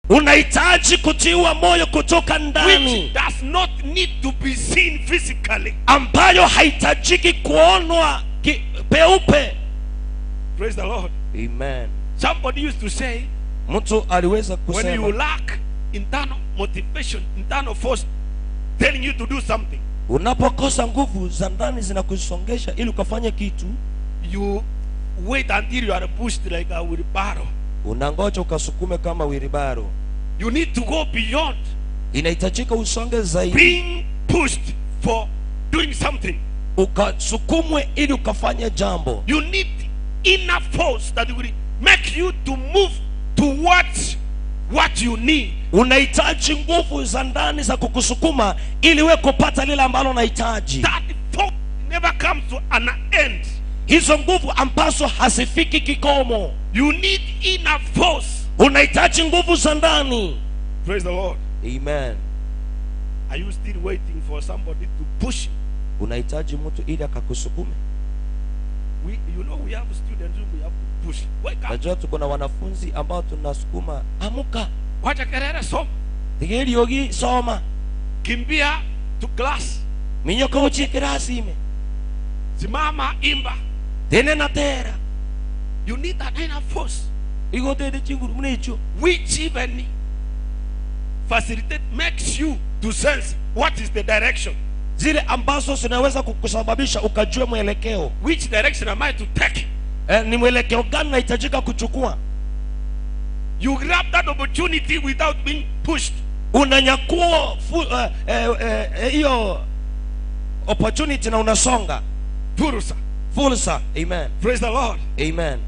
Unahitaji kutiwa moyo kutoka ndani, which does not need to be seen physically. Ambayo haihitajiki kuonwa peupe. Praise the Lord. Amen. Somebody used to say, Mtu aliweza when you kusema, lack internal motivation, internal force telling you to do something, unapokosa nguvu za ndani zinakusongesha ili ukafanye kitu, you wait until you are pushed like a wheelbarrow. Unangoja ukasukume kama wheelbarrow. You need to go beyond Inahitajika usonge zaidi, being pushed for doing something. Ukasukumwe ili ukafanye jambo. You need inner force that will make you to move towards what you need. Unahitaji nguvu za ndani za kukusukuma ili wewe kupata lile ambalo unahitaji. That force never comes to an end. Hizo nguvu ambazo hazifiki kikomo. You need inner force. Unahitaji nguvu za ndani. Praise the Lord. Amen. Are you still waiting for somebody to push you? Unahitaji mtu ili akakusukume. We have students who we have to push. Wake up. Najua tuko na wanafunzi ambao tunasukuma, amuka. Wacha kelele, soma. Tigeri soma. Kimbia to class. Minyoko uchi kirasi ime. Simama, imba. Tene na tera. You need an inner force. Igo tete chinguru mnecho. Which even facilitate, makes you to sense what is the direction. Zile ambazo zinaweza kukusababisha ukajue mwelekeo. Which direction am I to take? Ni mwelekeo gani nahitajika kuchukua? You grab that opportunity without being pushed. Unanyakua hiyo opportunity na unasonga. Fursa. Fursa. Amen. Praise the Lord. Amen.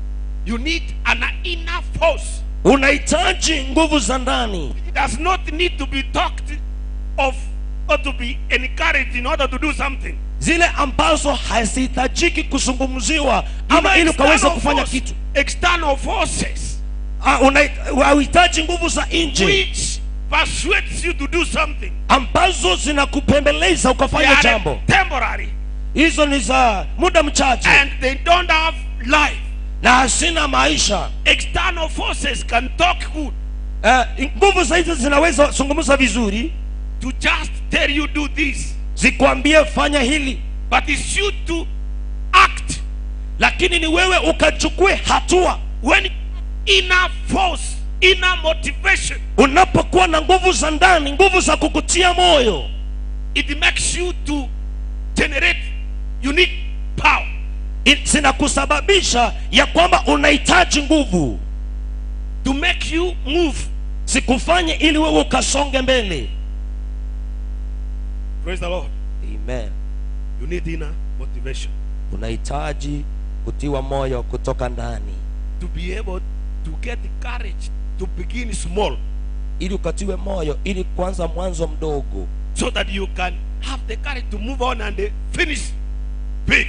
You need an inner force. Unahitaji nguvu za ndani. It does not need to be talked of or to be encouraged in order to do something. Zile ambazo hazihitajiki kuzungumziwa ama ili ukaweza kufanya kitu. External forces. Unahitaji nguvu za nje, which persuades you to do something, ambazo zinakupembeleza ukafanya jambo. Temporary. Hizo ni za muda mchache. And they don't have life. Na hazina maisha. External forces can talk good. Nguvu za hizo zinaweza zungumza vizuri, to just tell you do this, zikwambie fanya hili, but it's you to act. Lakini ni wewe ukachukue hatua. When inner force, inner motivation, unapokuwa na nguvu za ndani, nguvu za kukutia moyo, it makes you to generate unique power. Zinakusababisha ya kwamba unahitaji nguvu to make you move, zikufanye ili wewe ukasonge mbele. Praise the Lord. Amen. You need inner motivation. Unahitaji kutiwa moyo kutoka ndani. To be able to get the courage to begin small. Ili ukatiwe moyo ili kuanza mwanzo mdogo. So that you can have the courage to move on and finish big.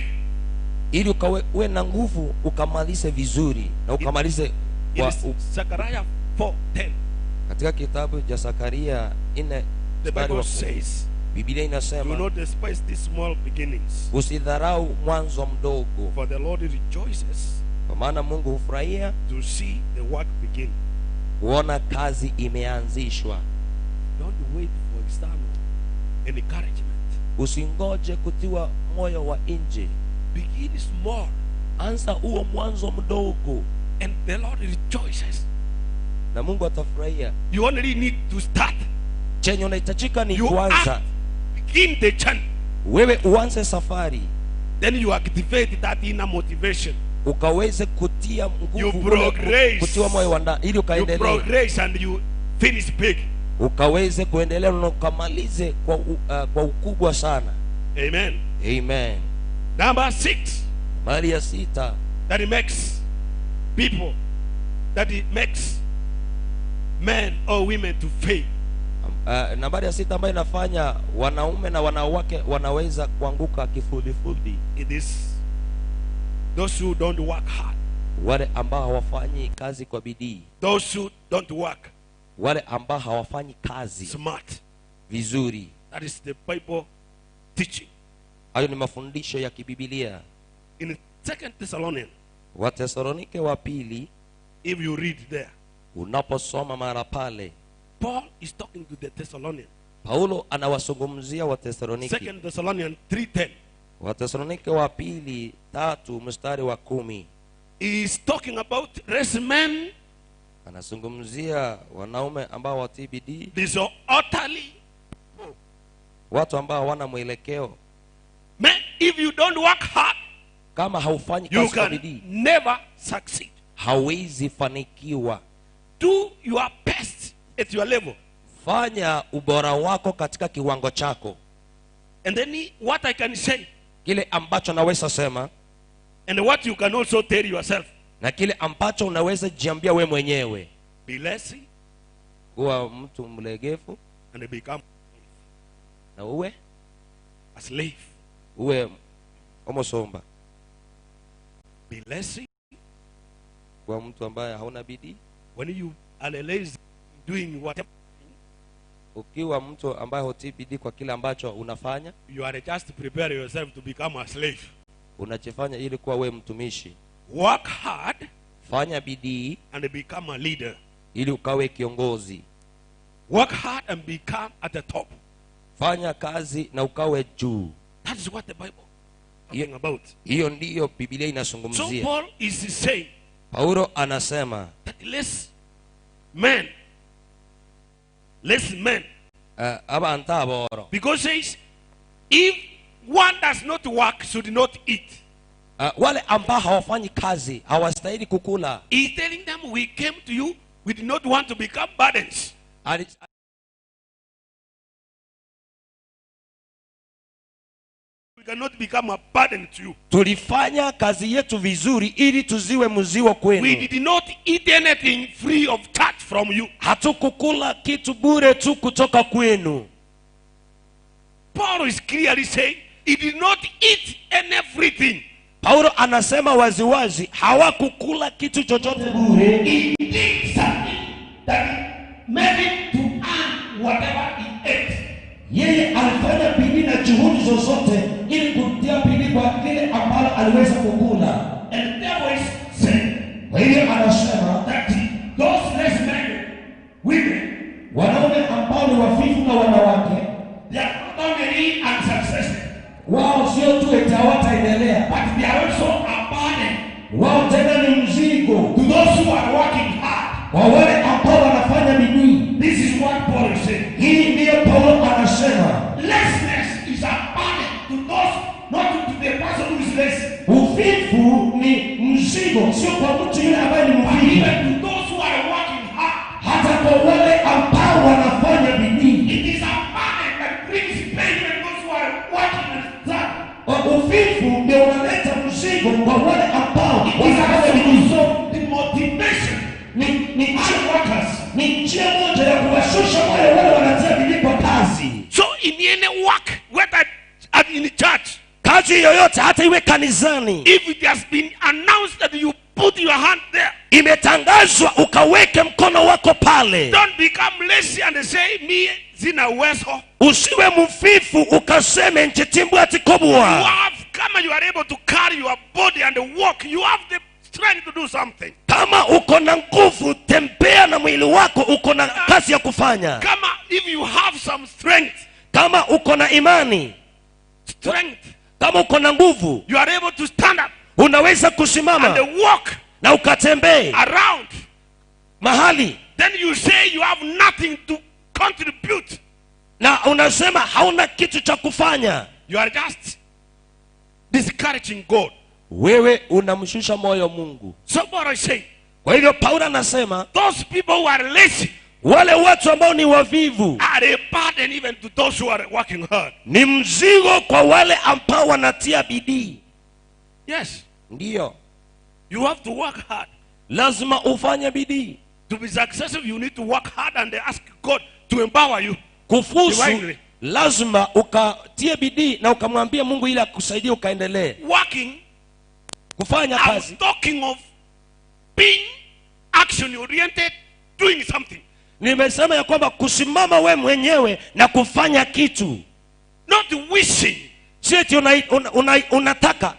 Ili ukawe na nguvu ukamalize vizuri na ukamalize kwa Zechariah 4:10. Katika kitabu cha Zakaria 4, the Bible says, Biblia inasema, do not despise these small beginnings. Usidharau mwanzo mdogo. For the Lord rejoices, kwa maana Mungu hufurahia to see the work begin. Kuona kazi imeanzishwa. Don't wait for external encouragement. Usingoje kutiwa moyo wa nje. Begin small. Anza huo mwanzo mdogo. And the Lord rejoices. Na Mungu atafurahia. You only need to start. Chenye unahitajika ni kuanza. Begin the journey. Wewe uanze safari. Then you activate that inner motivation. Ukaweze kutia nguvu, you progress, kutiwa moyo wa ndani ili ukaendelee. You progress and you finish big. Ukaweze kuendelea na ukamalize kwa ukubwa sana. Amen. Amen. Number 6. Mali ya 6. That it makes people, that it makes men or women to fail. Nambari ya 6 ambayo inafanya wanaume na wanawake wanaweza kuanguka kifudifudi. It is those who don't work hard. Wale ambao hawafanyi kazi kwa bidii. Those who don't work. Wale ambao hawafanyi kazi smart, vizuri. That is the Bible teaching. Hayo ni mafundisho ya kibibilia. In 2 Thessalonians, Wathesalonike wa pili, if you read there, unaposoma mara pale, Paul is talking to the Thessalonians. Paulo anawazungumzia Wathesaloniki. Second Thessalonians 3:10. Wathesalonike wa pili 3 mstari wa 10. He is talking about rest men. Anazungumzia wanaume ambao watii bidii. Disorderly. Watu ambao hawana mwelekeo. Man, if you don't work hard, kama haufanyi you kazi kwa can bidii, never succeed. hauwezi fanikiwa. Do your best at your level. Fanya ubora wako katika kiwango chako. And then what I can say, kile ambacho naweza sema, and what you can also tell yourself, na kile ambacho unaweza jiambia we mwenyewe, be lazy, kuwa mtu mlegevu, and become na uwe a slave. Uwe omosomba. Be lazy, kuwa mtu ambaye hauna bidii. When you are lazy doing whatever, ukiwa mtu ambaye hutii bidii kwa kile ambacho unafanya, you are just preparing yourself to become a slave. Unajifanya ili kuwa we mtumishi. Work hard, fanya bidii, and become a leader. ili ukawe kiongozi. Work hard and become at the top. Fanya kazi na ukawe juu. That is what the Bible talking about. Hiyo ndiyo Biblia inazungumzia. So Paul is saying, Paulo anasema that less men. Because says, if one does not work, should not eat. Wale ambao hawafanyi kazi hawastahili kukula. He's telling them, we came to you, we did not want to become burdens. We cannot become a burden to you. Tulifanya kazi yetu vizuri ili tuziwe mzigo kwenu. We did not eat anything free of charge from you. Hatukukula kitu bure tu kutoka kwenu. Paul is clearly saying he did not eat everything. Paulo anasema waziwazi hawakukula kitu chochote bure. He did something that made him to earn whatever he ate. Yeye alifanya bidii na juhudi zozote ili kutia bidii kwa kile ambalo aliweza kukula. And therefore is saying, kwa hiyo anasema that those less men, women, wanaume ambao ni wafifu na wanawake, they are not only unsuccessful, wao sio tu eti hawataendelea, but they are also a burden. Wao tena ni mzigo to those who are working hard, kwa wale ambao wanafanya bidii. This is what Paul is saying. Hii ndiyo Paulo anasema. Laziness is a burden to those, not to the person who is lazy. Uvivu ni mzigo, sio kwa mtu yule ambaye ni mvivu, even to those who are working hard. Hata kwa wale ambao wanafanya bidii. It is a burden that brings pain to those who are working and struggle. Uvivu ndio unaleta mzigo kwa wale ambao wanafanya bidii. So the motivation ni hard workers. Ni njia moja ya kuwashusha moyo wale wanatia bidii kwa kazi. So in any work, whether in the church, kazi yoyote hata iwe kanisani, if it has been announced that you put your hand there, imetangazwa ukaweke mkono wako pale, don't become lazy and say me sina uwezo. Usiwe mvivu ukaseme nchitimbwa atikobwa. You have, kama you are able to carry your body and walk, you have the strength to do something. Kama uko na nguvu, tembea na mwili wako, uko na kazi ya kufanya. Kama if you have some strength, kama uko na imani, strength, kama uko na nguvu, you are able to stand up, unaweza kusimama and walk na ukatembee around mahali, then you say you have nothing to contribute, na unasema hauna kitu cha kufanya. You are just discouraging God. Wewe unamshusha moyo Mungu. So what I say, kwa hivyo Paulo anasema those people who are lazy, wale watu ambao ni wavivu, are a burden even to those who are working hard. Ni mzigo kwa wale ambao wanatia bidii. Yes. Ndio. You have to work hard. Lazima ufanye bidii. To be successful you need to work hard and ask God to empower you. Kufuzu Divinely. Lazima ukatie bidii na ukamwambia Mungu ili akusaidie ukaendelee. Working, Kufanya kazi. I'm talking of being action oriented, doing something. Nimesema ya kwamba kusimama we mwenyewe na kufanya kitu. Not wishing. Sio eti unataka.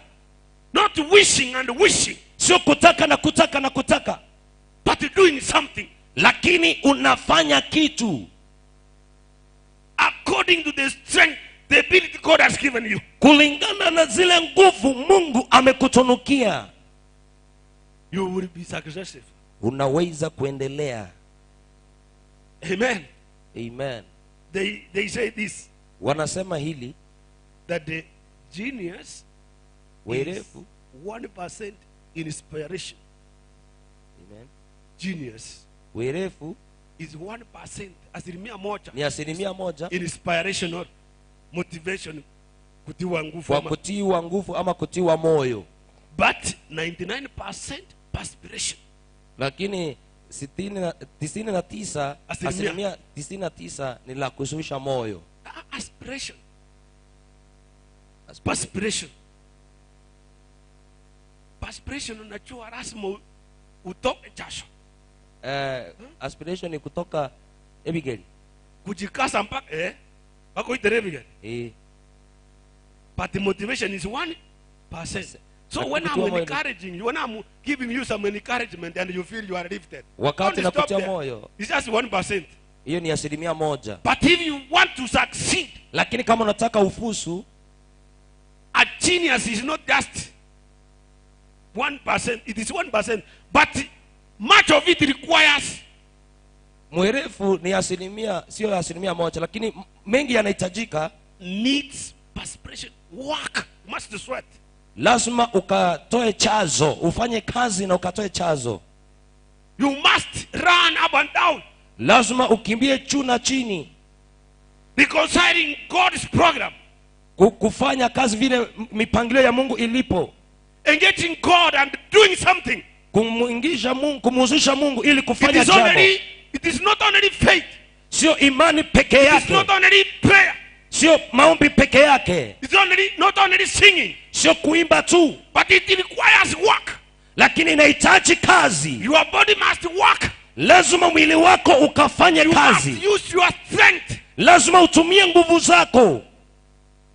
Not wishing and wishing. Sio kutaka na kutaka na kutaka. But doing something. Lakini unafanya kitu according to the strength, the ability God has given you. Kulingana na zile nguvu Mungu amekutunukia. You will be successful. Unaweza kuendelea. Amen. Amen. They say this. Wanasema hili, that the genius werevu is 1% inspiration. Amen. Genius werevu is 1%, 1% ni 1% inspiration or motivation, kutiwa nguvu kwa ama, kutiwa nguvu ama kutiwa moyo. But 99% perspiration. Lakini 99, 99% ni la kushusha moyo. Aspiration. Perspiration. Perspiration unachua rasmi utoke jasho. Aspiration ni kutoka Abigail. Kujikasa mpaka wako ite Abigail. But the motivation is 1%. So when I'm encouraging you, when I'm giving you some encouragement and you feel you are lifted, wakati nakutia moyo, it's just 1%. Hiyo ni 1%. But if you want to succeed, lakini kama unataka ufusu, a genius is not just 1%. It is 1%, but much of it requires. Mwerevu ni asilimia, sio 1%, lakini mengi yanahitajika. Needs perspiration, work, must sweat. Lazima ukatoe chazo, ufanye kazi na ukatoe chazo. You must run up and down. Lazima ukimbie juu na chini. Reconciling God's program. Kufanya kazi vile mipangilio ya Mungu ilipo. Engaging God and doing something. Kumuingisha Mungu, kumuhusisha Mungu ili kufanya jambo. It is not only faith. Sio imani peke yake. It is not only prayer. Sio maombi peke yake. It's not only singing. Sio kuimba tu. But it requires work. Lakini inahitaji kazi. Your body must work. Lazima mwili wako ukafanye kazi. You must use your strength. Lazima utumie nguvu zako.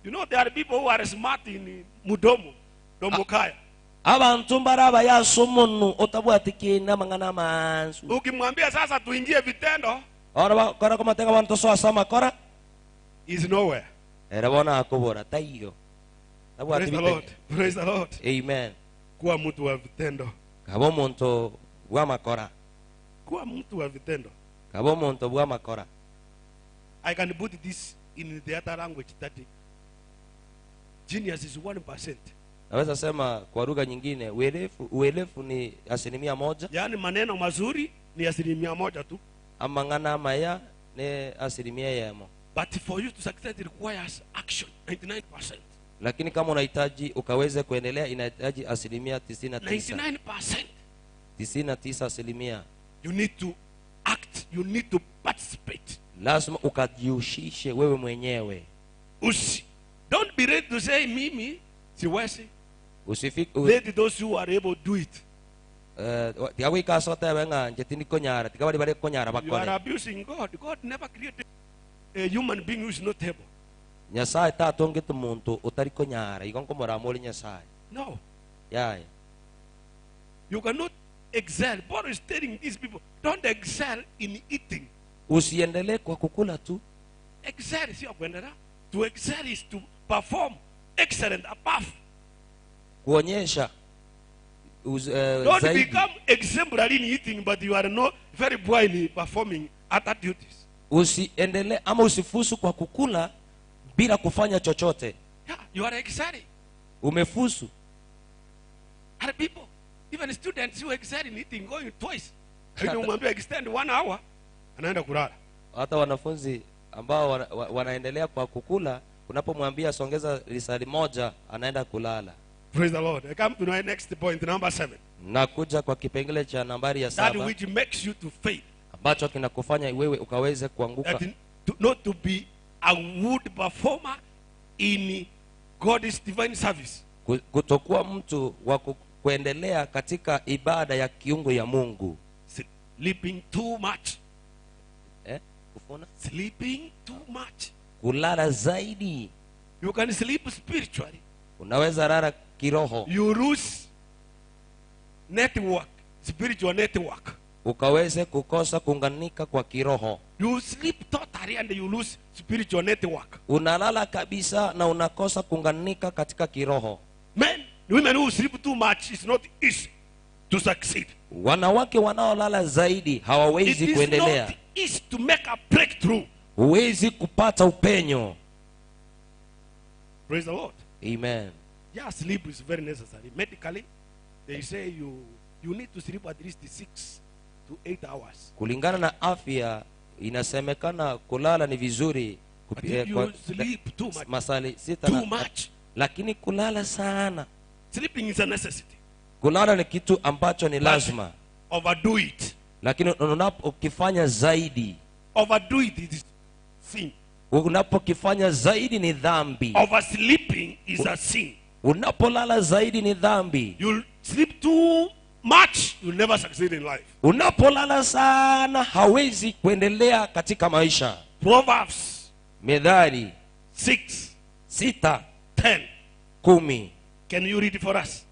You know there are people who are smart in mudomo, domokaya. Abantu mbaraba yasomonu otabwatikina mangana mansu. Ukimwambia sasa tuingie vitendo, ora kora kama tenga bantu so asama kora, is nowhere. Erabona akobora taiyo. Praise the Lord. Praise the Lord. Amen. Kuwa mtu wa vitendo. Kabo muntu bwa makora. Kuwa mtu wa vitendo. Kabo muntu bwa makora. I can put this in the other language that genius is 1%. Naweza sema kwa lugha nyingine, uelefu ni 1%. Yaani maneno mazuri ni 1% tu. Amangana maya ni 1%. But for you to succeed it requires action 99%. Lakini kama unahitaji ukaweze kuendelea inahitaji 99%. 99%. 99%. You need to act, you need to participate. Lazima ukajihusishe wewe mwenyewe. Don't be ready to say mimi siwezi. Usifike let those who are able do it. Tiawika sote wenga njetini konyara tikabali bale konyara bakore. You are abusing God. God never created a human being who is not able. Nyasaye tatongete muntu utari konyara igonko moramoli Nyasaye. No. Yeah. You cannot excel. Paul is telling these people, don't excel in eating. Usiendelee kwa kukula tu. Excel sio kuendelea. To excel is to perform excellent above. Kuonyesha Don't zaidi. Become exemplary in eating, but you are not very poor in performing other duties. Usiendelee ama usifusu kwa kukula bila kufanya chochote. Yeah, you are excelling. Umefusu. Other people, even students who excel in eating going twice. Ukimwambia extend 1 hour, anaenda kulala. Hata wanafunzi ambao wanaendelea kwa kukula, unapomwambia songeza risali moja, anaenda kulala. Praise the Lord. I come to my next point, number 7. Nakuja kwa kipengele cha nambari ya 7. That which makes you to fail. Ambacho kinakufanya wewe ukaweze kuanguka. That not to be a good performer in God's divine service. Kutokuwa mtu wa kuendelea katika ibada ya kiungu ya Mungu. Sleeping too much. Kufuna? Sleeping too much. Kulala zaidi. You can sleep spiritually. Unaweza lala kiroho. You lose network, spiritual network. Ukaweze kukosa kuunganika kwa kiroho. You sleep totally and you lose spiritual network. Unalala kabisa na unakosa kuunganika katika kiroho. Men, women who sleep too much, it's not easy to succeed. Wanawake wanaolala zaidi hawawezi kuendelea. It is not easy to make a breakthrough. Huwezi kupata upenyo. Praise the Lord. Amen. Yeah, sleep is very necessary. Medically, they say you need to sleep at least 6 to 8 hours. Kulingana na afya inasemekana kulala ni vizuri sleep too much. Masali sita too much. Lakini kulala sana. Sleeping is a necessity. Kulala ni kitu ambacho ni lazima. Overdo it. Lakini unapokifanya zaidi. Overdo it, it is sin. Unapokifanya zaidi ni dhambi. Oversleeping is a sin. Unapolala zaidi ni dhambi. You sleep too much, you never succeed in life. Unapolala sana hawezi kuendelea katika maisha. Proverbs Methali 6 6 10 10. Can you read it for us?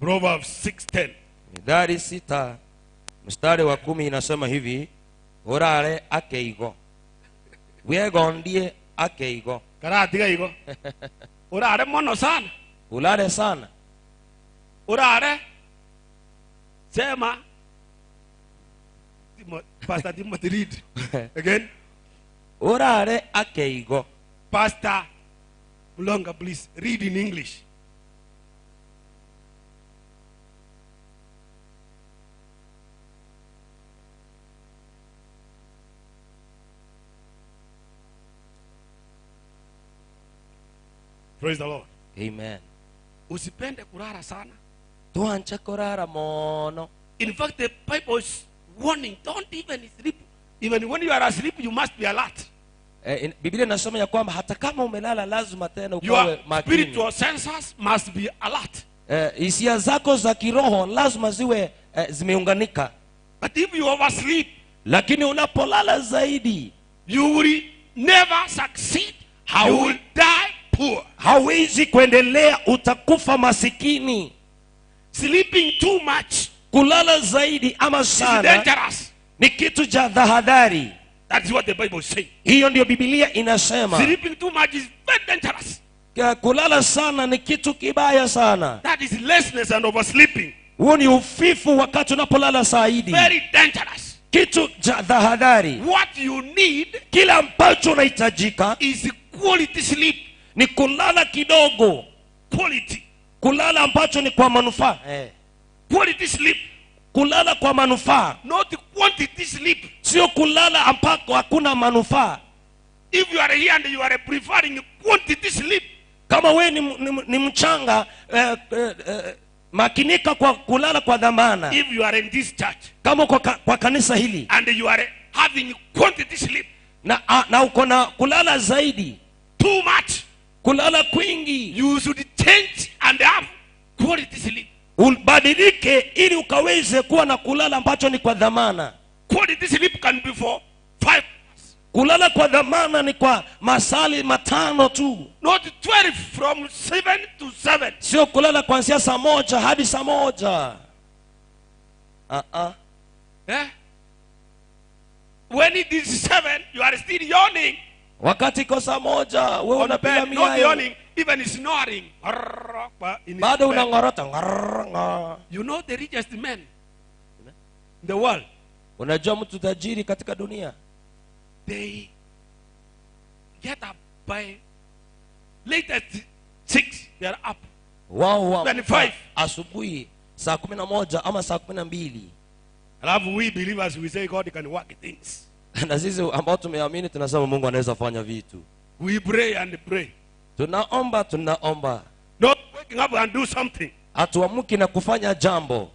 Proverbs 6:10. Methali 6 mstari wa 10 inasema hivi: orale akeigo wegondie akeigo. Karatiga igo. Orale mono sana. Ulale sana. Orale. Sema. Pastor Timothy, read again. Orale akeigo. Pastor Mulonga, please read in English. Praise the Lord. Amen. Usipende kulala sana. Tuanche kulala mono. In fact, the Bible is warning, don't even sleep. Even when you are asleep, you must be alert. Biblia inasema ya kwamba hata kama umelala lazima tena ukawe makini. Your spiritual senses must be alert. Hisia zako za kiroho lazima ziwe zimeunganika. But if you oversleep, lakini unapolala zaidi, you will never succeed. You will die poor. Hawezi kuendelea, utakufa masikini. Sleeping too much, kulala zaidi ama sana, is dangerous. Ni kitu cha tahadhari. That's what the Bible says. Hiyo ndio Biblia inasema. Sleeping too much is very dangerous. Kulala sana ni kitu kibaya sana. That is laziness and oversleeping. Huo ni ufifu wakati unapolala zaidi. Very dangerous. Kitu cha tahadhari. What you need, kila ambacho unahitajika, is quality sleep. Ni kulala kidogo. Quality. Kulala ambacho ni kwa manufaa. Quality sleep. Kulala kwa manufaa. Not quantity sleep. Sio kulala ambako hakuna manufaa. If you are here and you are preferring quantity sleep, kama wewe ni mchanga, makinika kwa kulala kwa dhamana. If you are in this church, kama kwa kanisa hili, and you are having quantity sleep, na uko na kulala zaidi, too much, kulala kwingi, you should change and have quality sleep. Ubadilike ili ukaweze kuwa na kulala ambacho ni kwa dhamana. Quality sleep can be for 5 hours. Kulala kwa dhamana ni kwa masali 5 tu. Not 12 from 7 to 7. Sio kulala kuanzia saa 1 hadi saa 1. Eh? When it is 7, you are still yawning. Wakati iko saa 1, wewe unapiga miayo. Not yawning, even snoring. Bado unangorota. You know the richest man in the world. Unajua mtu tajiri katika dunia? They get up by latest 6, they are up. Wao 5 asubuhi saa 11 ama saa 12. Alafu we believers, we say God can work things. Na sisi ambao tumeamini tunasema Mungu anaweza fanya vitu. We pray and pray. Tunaomba, tunaomba. Not waking up and do something. Hatuamki na kufanya jambo.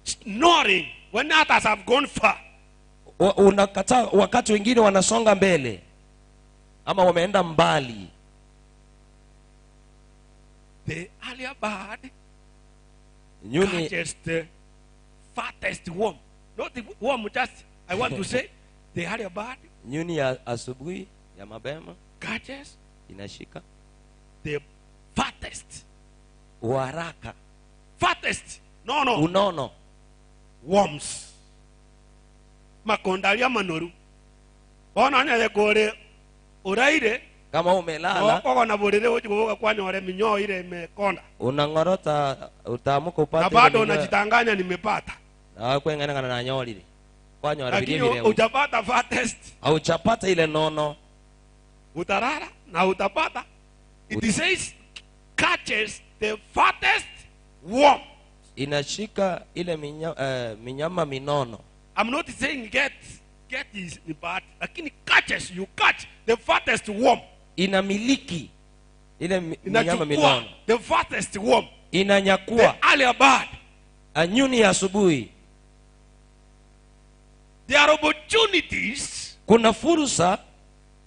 Snoring when others have gone far. Unakataa wakati wengine wanasonga mbele ama wameenda mbali. The earlier bird Nyuni catches the fattest worm. Not the worm, just I want to say the earlier bird. Nyuni ya asubuhi ya mapema catches, inashika the fattest. Waraka. Fattest. No, no. Unono. worms. Makondalia manoru. Ona nya kore uraire Kama umelala oko na borere ojiboka kwanyore minyoo ile imekonda. Unangorota utaamuka upate na bado unajitanganya nimepata. Na kwengana na nyolile. Kwanyore Lakini vile vile. Hujapata fattest. Hujapata ile nono. Utarara na utapata. It says catches the fattest worm. Inashika ile minyama minono. I'm not saying get is bad, lakini catches, you catch the fattest worm. Inamiliki ile minyama minono. The fattest worm. Inanyakua. The earlier bird. Anyuni ya asubuhi. There are opportunities. Kuna fursa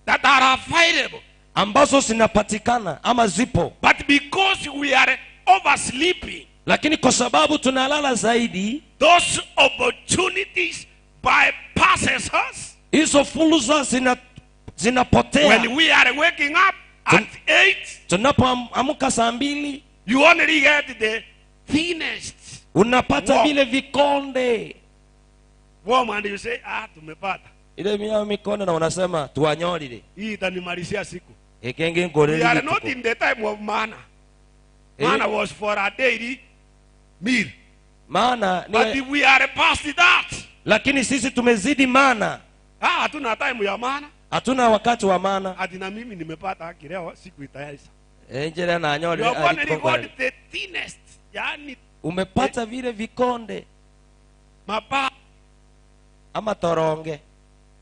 that are available. Ambazo zinapatikana ama zipo. But because we are oversleeping, lakini kwa sababu tunalala zaidi, those opportunities bypasses us. Hizo fursa zinapotea. When we are waking up at 8, tunapoamka saa 2, you only get the thinnest. Unapata vile vikonde. Warm, and you say, tumepata. Ile minyama mikono na unasema tuwanyolile. Hii itanimalizia siku. Ekenge ngoreli. We are not in the time of manna. Manna was for a daily meal. Maana but we are past that. Lakini sisi tumezidi mana. Hatuna time ya mana. Hatuna wakati wa mana. Ati na mimi nimepata haki leo siku itaisha. Enjele na nyole. You have only got the thinnest. Yani umepata vile vikonde. Mapa ama toronge.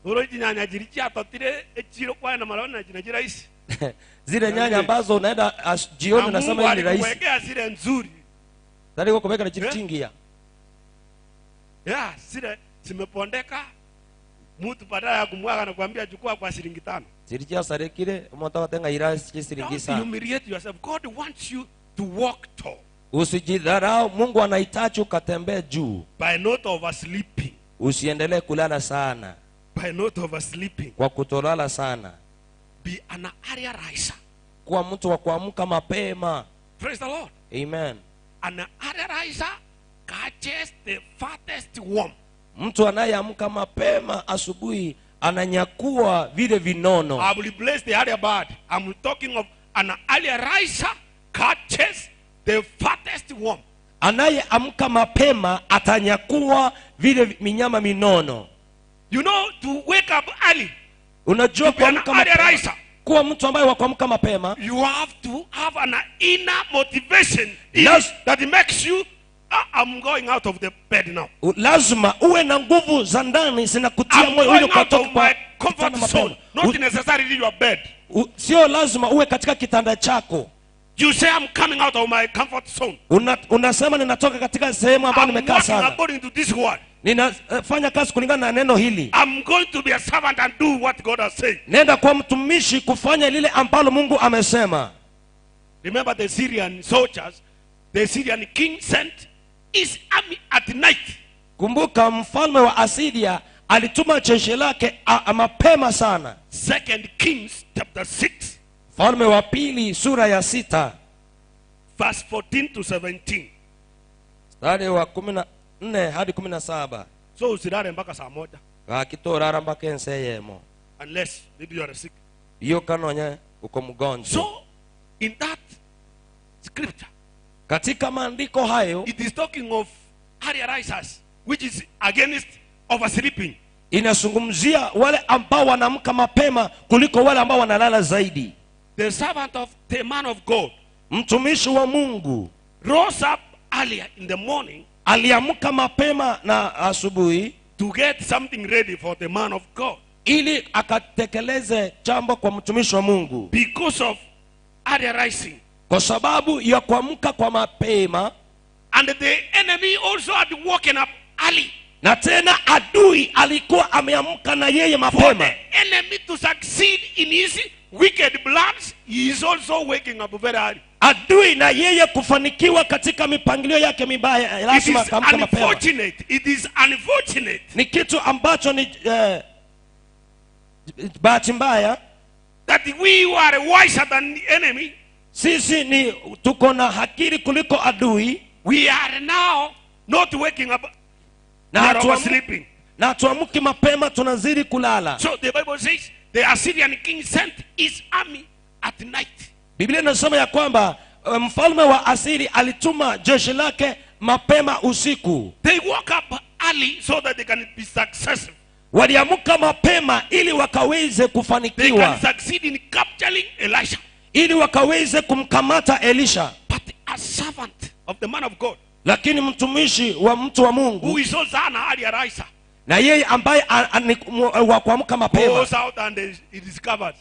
Uro nyanya jirichi atotire echiro kwa na malona jina rahisi. Zile nyanya ambazo unaenda jioni unasema ni rahisi. Kuwekea zile nzuri. Tayari uko kuweka na chichingia. Yeah, zile zimepondeka. Mtu badala ya kumwaga na kuambia chukua kwa shilingi 5. Zilichia sarekile mtu atenga ira shilingi 5. Don't humiliate yourself. God wants you to walk tall. Usijidharau, Mungu anahitaji ukatembee juu. By not oversleeping. Usiendelee kulala sana. By not oversleeping. Kwa kutolala sana. Be an early riser. Kuwa mtu wa kuamka mapema. Praise the Lord. Amen. An early riser catches the fattest worm. Mtu anayeamka mapema asubuhi ananyakua vile vinono. I will bless the early bird. I'm talking of an early riser catches the fattest worm. Anayeamka mapema atanyakua vile minyama minono. You know, to wake up early. Unajua kuamka mapema. Kuwa mtu ambaye wa kuamka mapema, you have to have an inner motivation that makes you, I'm going out of the bed now. Lazima uwe na nguvu za ndani zinakutia moyo ili ukatoke kwa comfort zone, not necessarily your bed. Sio lazima uwe katika kitanda chako. You say I'm coming out of my comfort zone. Unasema ninatoka katika sehemu ambayo nimekaa sana. According to this word. Ninafanya kazi kulingana na neno hili. I'm going to be a servant and do what God has said. Nenda kwa mtumishi kufanya lile ambalo Mungu amesema. Remember the Syrian soldiers, the Syrian king sent his army at night. Kumbuka mfalme wa Asiria alituma jeshi lake mapema sana. Second Kings chapter 6. Falme wa pili sura ya 6 verse 14 to 17. Mstari wa 14 hadi 17. So usilale mpaka saa 1. Akitorara mpaka enseyemo. Unless maybe you are sick. Hiyo kanonya uko mgonjwa. So in that scripture, katika maandiko hayo, it is talking of early risers, which is against oversleeping. Inazungumzia wale ambao wanaamka mapema kuliko wale ambao wanalala zaidi. The servant of the man of God, mtumishi wa Mungu, rose up earlier in the morning, aliamka mapema na asubuhi, to get something ready for the man of God, ili akatekeleze jambo kwa mtumishi wa Mungu. Because of early rising, kwa sababu ya kuamka kwa mapema. And the enemy also had woken up early. Na tena adui alikuwa ameamka na yeye mapema. For the enemy to succeed in his wicked plans, he is also waking up very early. Adui na yeye kufanikiwa katika mipangilio yake mibaya lazima akaamka mapema. It is unfortunate. Ni kitu ambacho ni bahati mbaya that we who are wiser than the enemy. Sisi ni tuko na akili kuliko adui. We are now not waking up. Na hatuamki mapema, tunazidi kulala. So the Bible says the Assyrian king sent his army at night. Biblia inasema ya kwamba mfalme wa Asiri alituma jeshi lake mapema usiku. They woke up early so that they can be successful. Waliamka mapema ili wakaweze kufanikiwa. They can succeed in capturing Elisha. Ili wakaweze kumkamata Elisha. But a servant of the man of God, lakini mtumishi wa mtu wa Mungu, who is also an early riser, na yeye ambaye wa kuamka mapema, goes out and he discovers,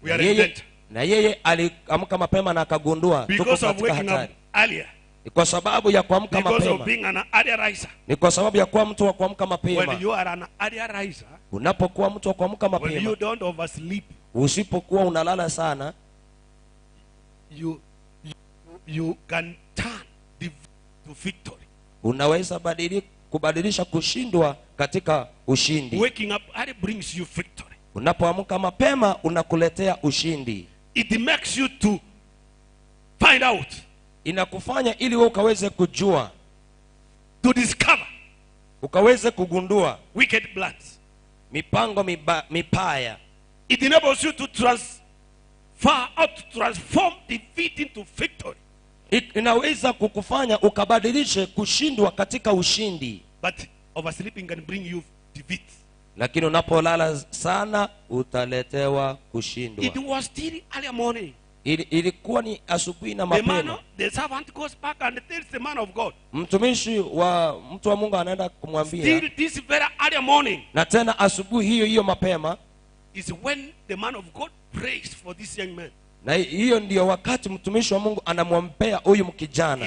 we are in danger. Na yeye aliamka mapema na akagundua tuko katika hatari. Ni kwa sababu ya kuamka mapema. Ni kwa sababu ya kuwa mtu wa kuamka mapema. When you are an early riser, unapokuwa mtu wa kuamka mapema, when you don't oversleep, usipokuwa unalala sana, you can turn to victory. Unaweza kubadilisha kushindwa katika ushindi. Waking up early brings you victory. Unapoamka mapema unakuletea ushindi. It makes you to find out. Inakufanya ili wewe ukaweze kujua, to discover, ukaweze kugundua wicked plans, mipango mipaya. It enables you to transfer out, to transform defeat into victory. Inaweza kukufanya ukabadilishe kushindwa katika ushindi. But oversleeping can bring you defeat. Lakini unapolala sana utaletewa kushindwa. It was still early morning. Ilikuwa ni asubuhi na mapema. The servant goes back and tells the man of God. Mtumishi wa mtu wa Mungu anaenda kumwambia. Still this very early morning. Na tena asubuhi hiyo hiyo mapema is when the man of God prays for this young man. Na hiyo ndio wakati mtumishi wa Mungu anamwombea huyu mkijana.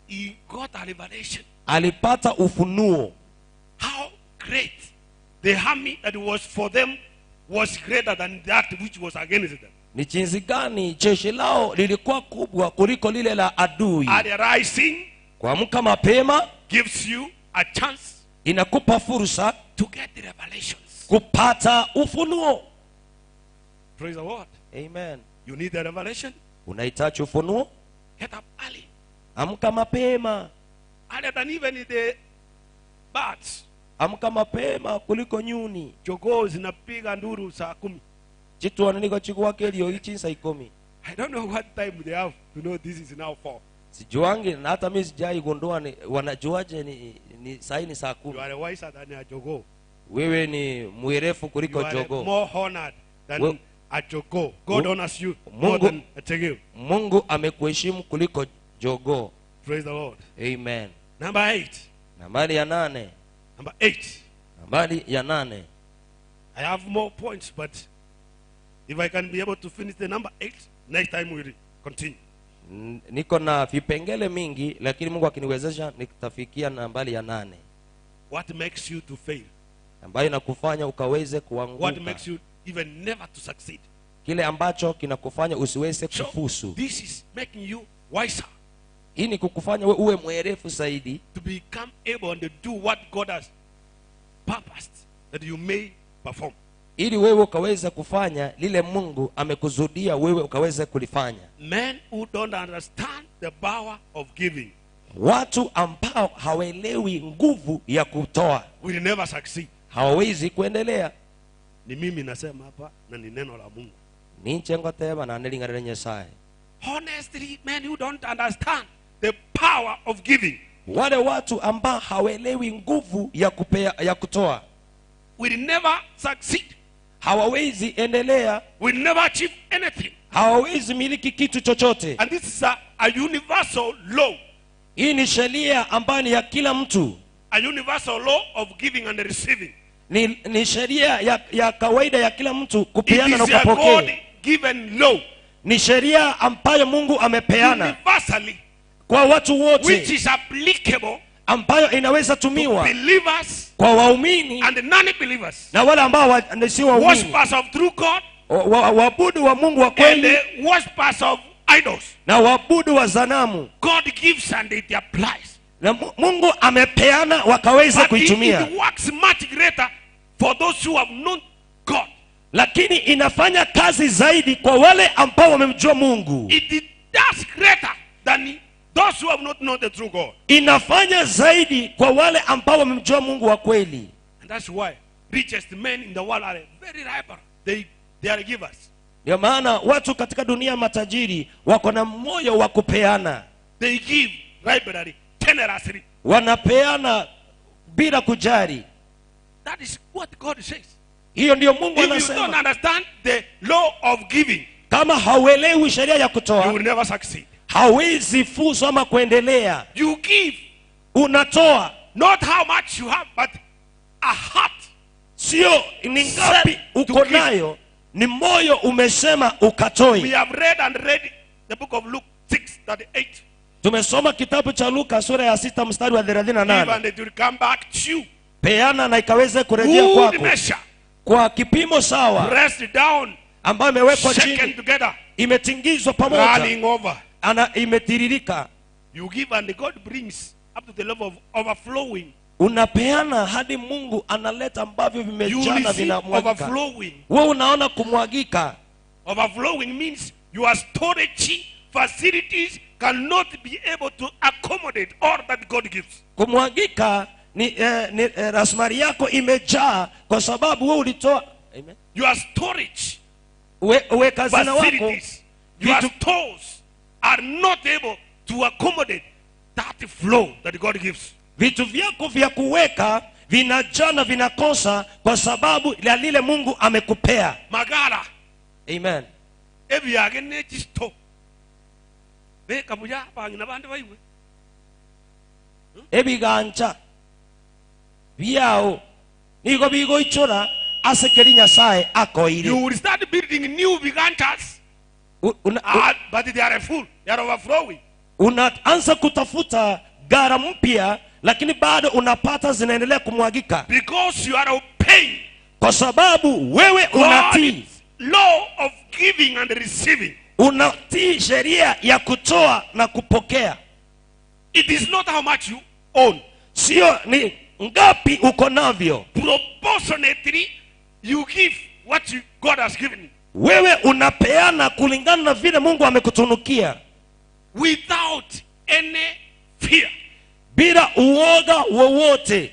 He got a revelation. Alipata ufunuo. How great the army that was for them was greater than that which was against them. Ni jinsi gani jeshi lao lilikuwa kubwa kuliko lile la adui. Early rising Kuamka mapema gives you a chance, inakupa fursa to get the revelations, kupata ufunuo. Praise the Lord. Amen. You need the revelation. Unahitaji ufunuo? Get up early. Amka mapema. Earlier than even the birds. Amka mapema kuliko nyuni. Jogoo zinapiga nduru saa 10. Chitu wananiko chikuwa kelio ichi saa 10. I don't know what time they have to know this is now 4. Sijuangi na hata mimi sijai gundua ni wanajuaje ni saa ni saa 10. You are wiser than a jogoo. Wewe ni mwerefu kuliko jogoo. You are more honored than a jogoo. God honors you more than a jogoo. Mungu amekuheshimu kuliko jogoo. Praise the Lord. Amen. Number 8. Nambari ya 8. Number 8. Nambari ya 8. I have more points, but if I can be able to finish the number 8, next time we'll continue. Niko na vipengele mingi, lakini Mungu akiniwezesha nitafikia nambari ya 8. What makes you to fail? Ambayo inakufanya ukaweze kuanguka. What makes you even never to succeed? Kile ambacho kinakufanya usiweze kufusu. This is making you wiser. Hii ni kukufanya wewe uwe mwerefu zaidi. To become able to do what God has purposed that you may perform. Ili wewe ukaweze kufanya lile Mungu amekuzudia wewe ukaweze kulifanya. Men who don't understand the power of giving, watu ambao hawaelewi nguvu ya kutoa, will never succeed. Hawawezi kuendelea. Ni mimi nasema hapa na ni neno la Mungu. Ninche ngoteba na nelingarere Nyasaye. Honestly, men who don't understand the power of giving, wale watu ambao hawaelewi nguvu ya kupea, ya kutoa, will never succeed. Hawawezi endelea. Will never achieve anything. Hawawezi miliki kitu chochote. And this is a universal law. Hii ni sheria ambayo ni ya kila mtu. A universal law of giving and receiving. Ni sheria ya kawaida ya kila mtu kupeana na It is a kupokea. God given law. Ni sheria ambayo Mungu amepeana universally kwa watu wote, which is applicable, ambayo inaweza tumiwa believers kwa waumini and non-believers, na wale ambao si waumini, worshippers of true God, waabudu wa Mungu wa kweli, and the worshippers of idols, na waabudu wa sanamu. God gives and it applies. Na Mungu amepeana wakaweza kuitumia. It works much greater for those who have known God. Lakini inafanya kazi zaidi kwa wale ambao wamemjua Mungu. It does greater than those who have not known the true God. Inafanya zaidi kwa wale ambao wamemjua Mungu wa kweli. And that's why richest men in the world are very liberal. They are givers. Ndio maana watu katika dunia matajiri wako na moyo wa kupeana. They give liberally, generously. Wanapeana bila kujali. That is what God says. Hiyo ndio Mungu If you anasema. don't understand the law of giving, kama hauelewi sheria ya kutoa, you will never succeed. Hauwezi fuzu ama kuendelea. You give, unatoa, not how much you have, but a heart. Sio ni ngapi uko nayo, ni moyo umesema ukatoe. We have read and read the book of Luke 6:38. Tumesoma kitabu cha Luka sura ya 6 mstari wa 38. Give and it will come back to you. Peana na ikaweze kurejea kwako. Kwa kipimo sawa. Press down. Ambayo imewekwa chini. Together. Imetingizwa pamoja. Running over. Ana imetiririka. You give and God brings up to the level of overflowing. Unapeana hadi Mungu analeta ambavyo vimejaa na vinamwagika. Wewe unaona kumwagika. Overflowing means your storage facilities cannot be able to accommodate all that God gives. Kumwagika ni rasilimali yako imejaa kwa sababu wewe ulitoa. Amen. Your storage weka hazina wako, facilities, your stores are not able to accommodate that flow that God gives. Vitu vyako vya kuweka vinajaa na vinakosa kwa sababu ya lile Mungu amekupea. Magara. Amen. Ebyage nechisto. Beka buya bangina bande baiwe. Ebiganja byao nigo bigoichora asekeri Nyasaye akoire. You will start building new biganjas. But they are full. They are overflowing. Unaanza kutafuta gara mpya lakini bado unapata zinaendelea kumwagika. Because you are obeying. Kwa sababu wewe unatii law of giving and receiving. Unatii sheria ya kutoa na kupokea. It is not how much you own. Sio ni ngapi uko navyo. Proportionately you give what you, God has given you. Wewe unapeana kulingana na vile Mungu amekutunukia. Without any fear. Bila uoga wowote.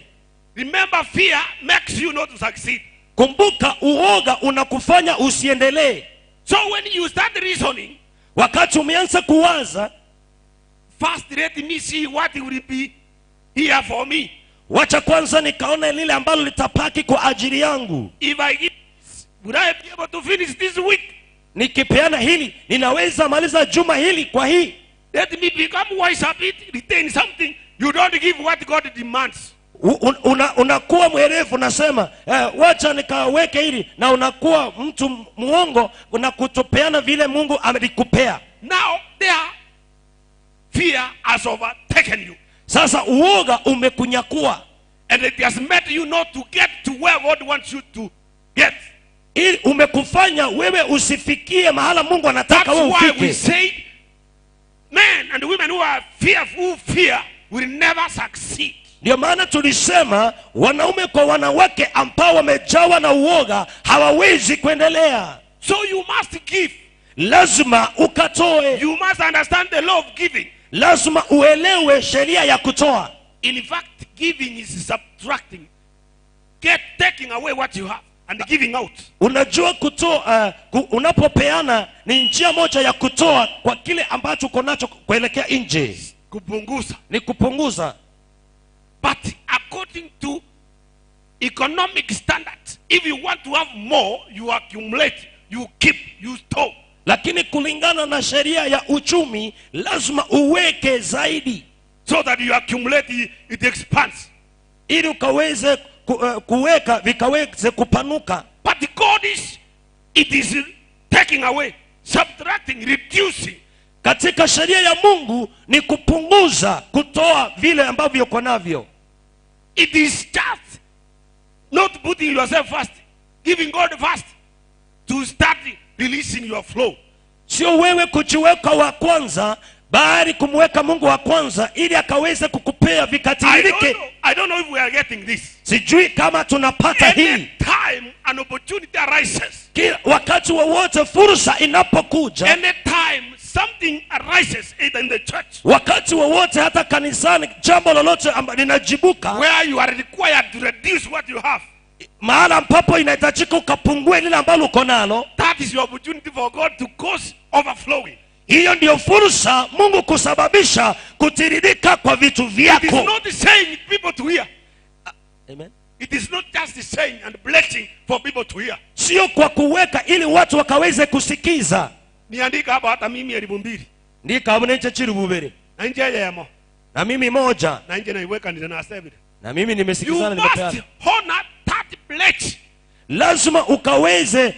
Remember, fear makes you not to succeed. Kumbuka uoga unakufanya usiendelee. So when you start reasoning, wakati umeanza kuwaza, first let me see what will be here for me. Wacha kwanza nikaona lile ambalo litapaki kwa ajili yangu. If I give, would I be able to finish this week? Nikipeana hili, ninaweza maliza juma hili kwa hii. Let me become wise a bit, retain something. You don't give what God demands. Unakuwa mwerevu, unasema wacha nikaweke hili, na unakuwa mtu muongo na kutopeana vile Mungu amelikupea. Now there fear has overtaken you. Sasa uoga umekunyakua. And it has made you not to get to where God wants you to get. Ili umekufanya wewe usifikie mahala Mungu anataka wewe ufike. That's why we say men and women who are fearful, who fear will never succeed. Ndio maana tulisema wanaume kwa wanawake ambao wamejawa na uoga hawawezi kuendelea. So you must give. Lazima ukatoe. You must understand the law of giving. Lazima uelewe sheria ya kutoa. In fact, giving is subtracting. Taking away what you have and giving out. Unajua kutoa, unapopeana ni njia moja ya kutoa kwa kile ambacho uko nacho kuelekea nje. Kupunguza. Ni kupunguza. But according to economic standards, if you want to have more, you accumulate, you keep, you store. Lakini kulingana na sheria ya uchumi, lazima uweke zaidi. So that you accumulate, it expands. Ili ukaweze kuweka, vikaweze kupanuka. But God is, it is taking away, subtracting, reducing. Katika sheria ya Mungu ni kupunguza, kutoa vile ambavyo uko navyo. It is just not putting yourself first, giving God first to start releasing your flow. Sio wewe kujiweka wa kwanza, bali kumweka Mungu wa kwanza ili akaweze kukupea vikatiririke. I don't know if we are getting this. Sijui kama tunapata hii. Any time an opportunity arises, kila wakati wowote fursa inapokuja, any time something arises either in the church, wakati wowote hata kanisani jambo lolote linajibuka, where you are required to reduce what you have, mahala ambapo inahitajika ukapungue lile ambalo uko nalo, that is your opportunity for God to cause overflowing. Hiyo ndio fursa Mungu kusababisha kutiririka kwa vitu vyako. It is not saying people to hear. Amen. It is not just saying and blessing for people to hear. Sio kwa kuweka ili watu wakaweze kusikiza. Niandika hapa hata mimi 2000. Ndika hapo nje chirububere. Na nje yemo. Na mimi moja. Na nje naiweka ndio na save. Na mimi nimesikizana nimepeana. You must honor that pledge. Lazima ukaweze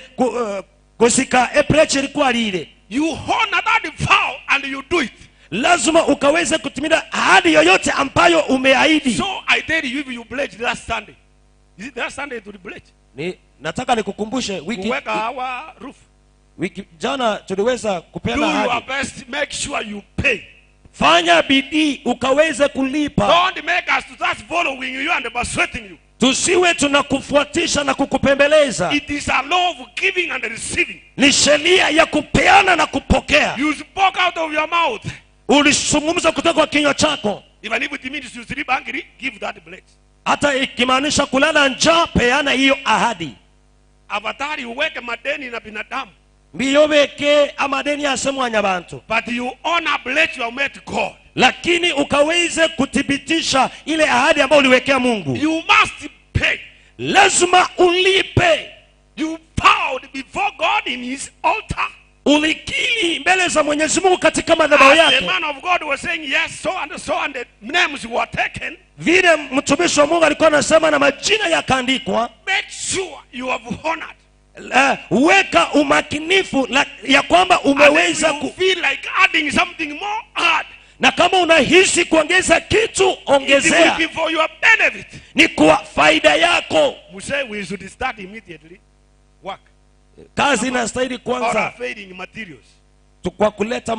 kusika pledge ilikuwa lile. You honor that vow and you do it. Lazima ukaweze kutimiza ahadi yoyote ambayo umeahidi. So I tell you, if you pledge last Sunday. Is it last Sunday to the pledge? Ni nataka nikukumbushe wiki kuweka our roof. Wiki jana tuliweza kupeana ahadi. Do your best, make sure you pay. Fanya bidii ukaweze kulipa. Don't make us to just following you and persuading you. Tusiwe tunakufuatisha na kukupembeleza. It is a law of giving and receiving. Ni sheria ya kupeana na kupokea. You spoke out of your mouth. Ulizungumza kutoka kwa kinywa chako. Even if it means you sleep hungry, give that pledge. Hata ikimaanisha kulala njaa, peana hiyo ahadi. Afadhali uweke madeni na binadamu. Mbiyobeke amadeni asemwa nyabantu. But you honor pledge you have made God. Lakini ukaweze kuthibitisha ile ahadi ambayo uliwekea Mungu. You must pay. Lazima ulipe. You vowed before God in his altar. Ulikiri mbele za Mwenyezi Mungu katika madhabahu yake. The man of God was saying yes, so and so, and the names were taken. Vile mtumishi wa Mungu alikuwa anasema na majina yakaandikwa. Make sure you have honored. Weka umakinifu ya kwamba umeweza ku feel like adding something more, add. Na kama unahisi kuongeza kitu, ongezea. It will be for your benefit. Ni kwa faida yako. Muse, we should start immediately work. Kazi inastahili kwanza. Fading materials. Kwa kuleta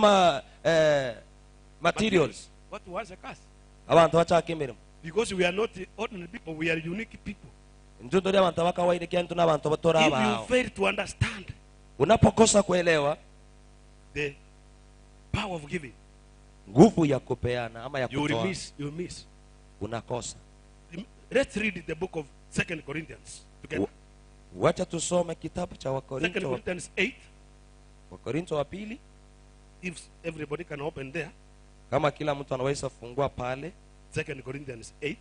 materials. Watu waanze kazi. Abantu wachake mirimo. Because we are not ordinary people, we are unique people. Ndio abantu bakawaida kiantu na abantu batora If you abao. fail to understand Unapokosa kuelewa the power of giving, nguvu ya kupeana ama ya kutoa, you miss. Unakosa. Let's read the book of 2 Corinthians together. Wacha tusome kitabu cha Wakorintho. 2 Corinthians 8. Wakorintho wa pili. If everybody can open there. Kama kila mtu anaweza fungua pale. 2 Corinthians 8.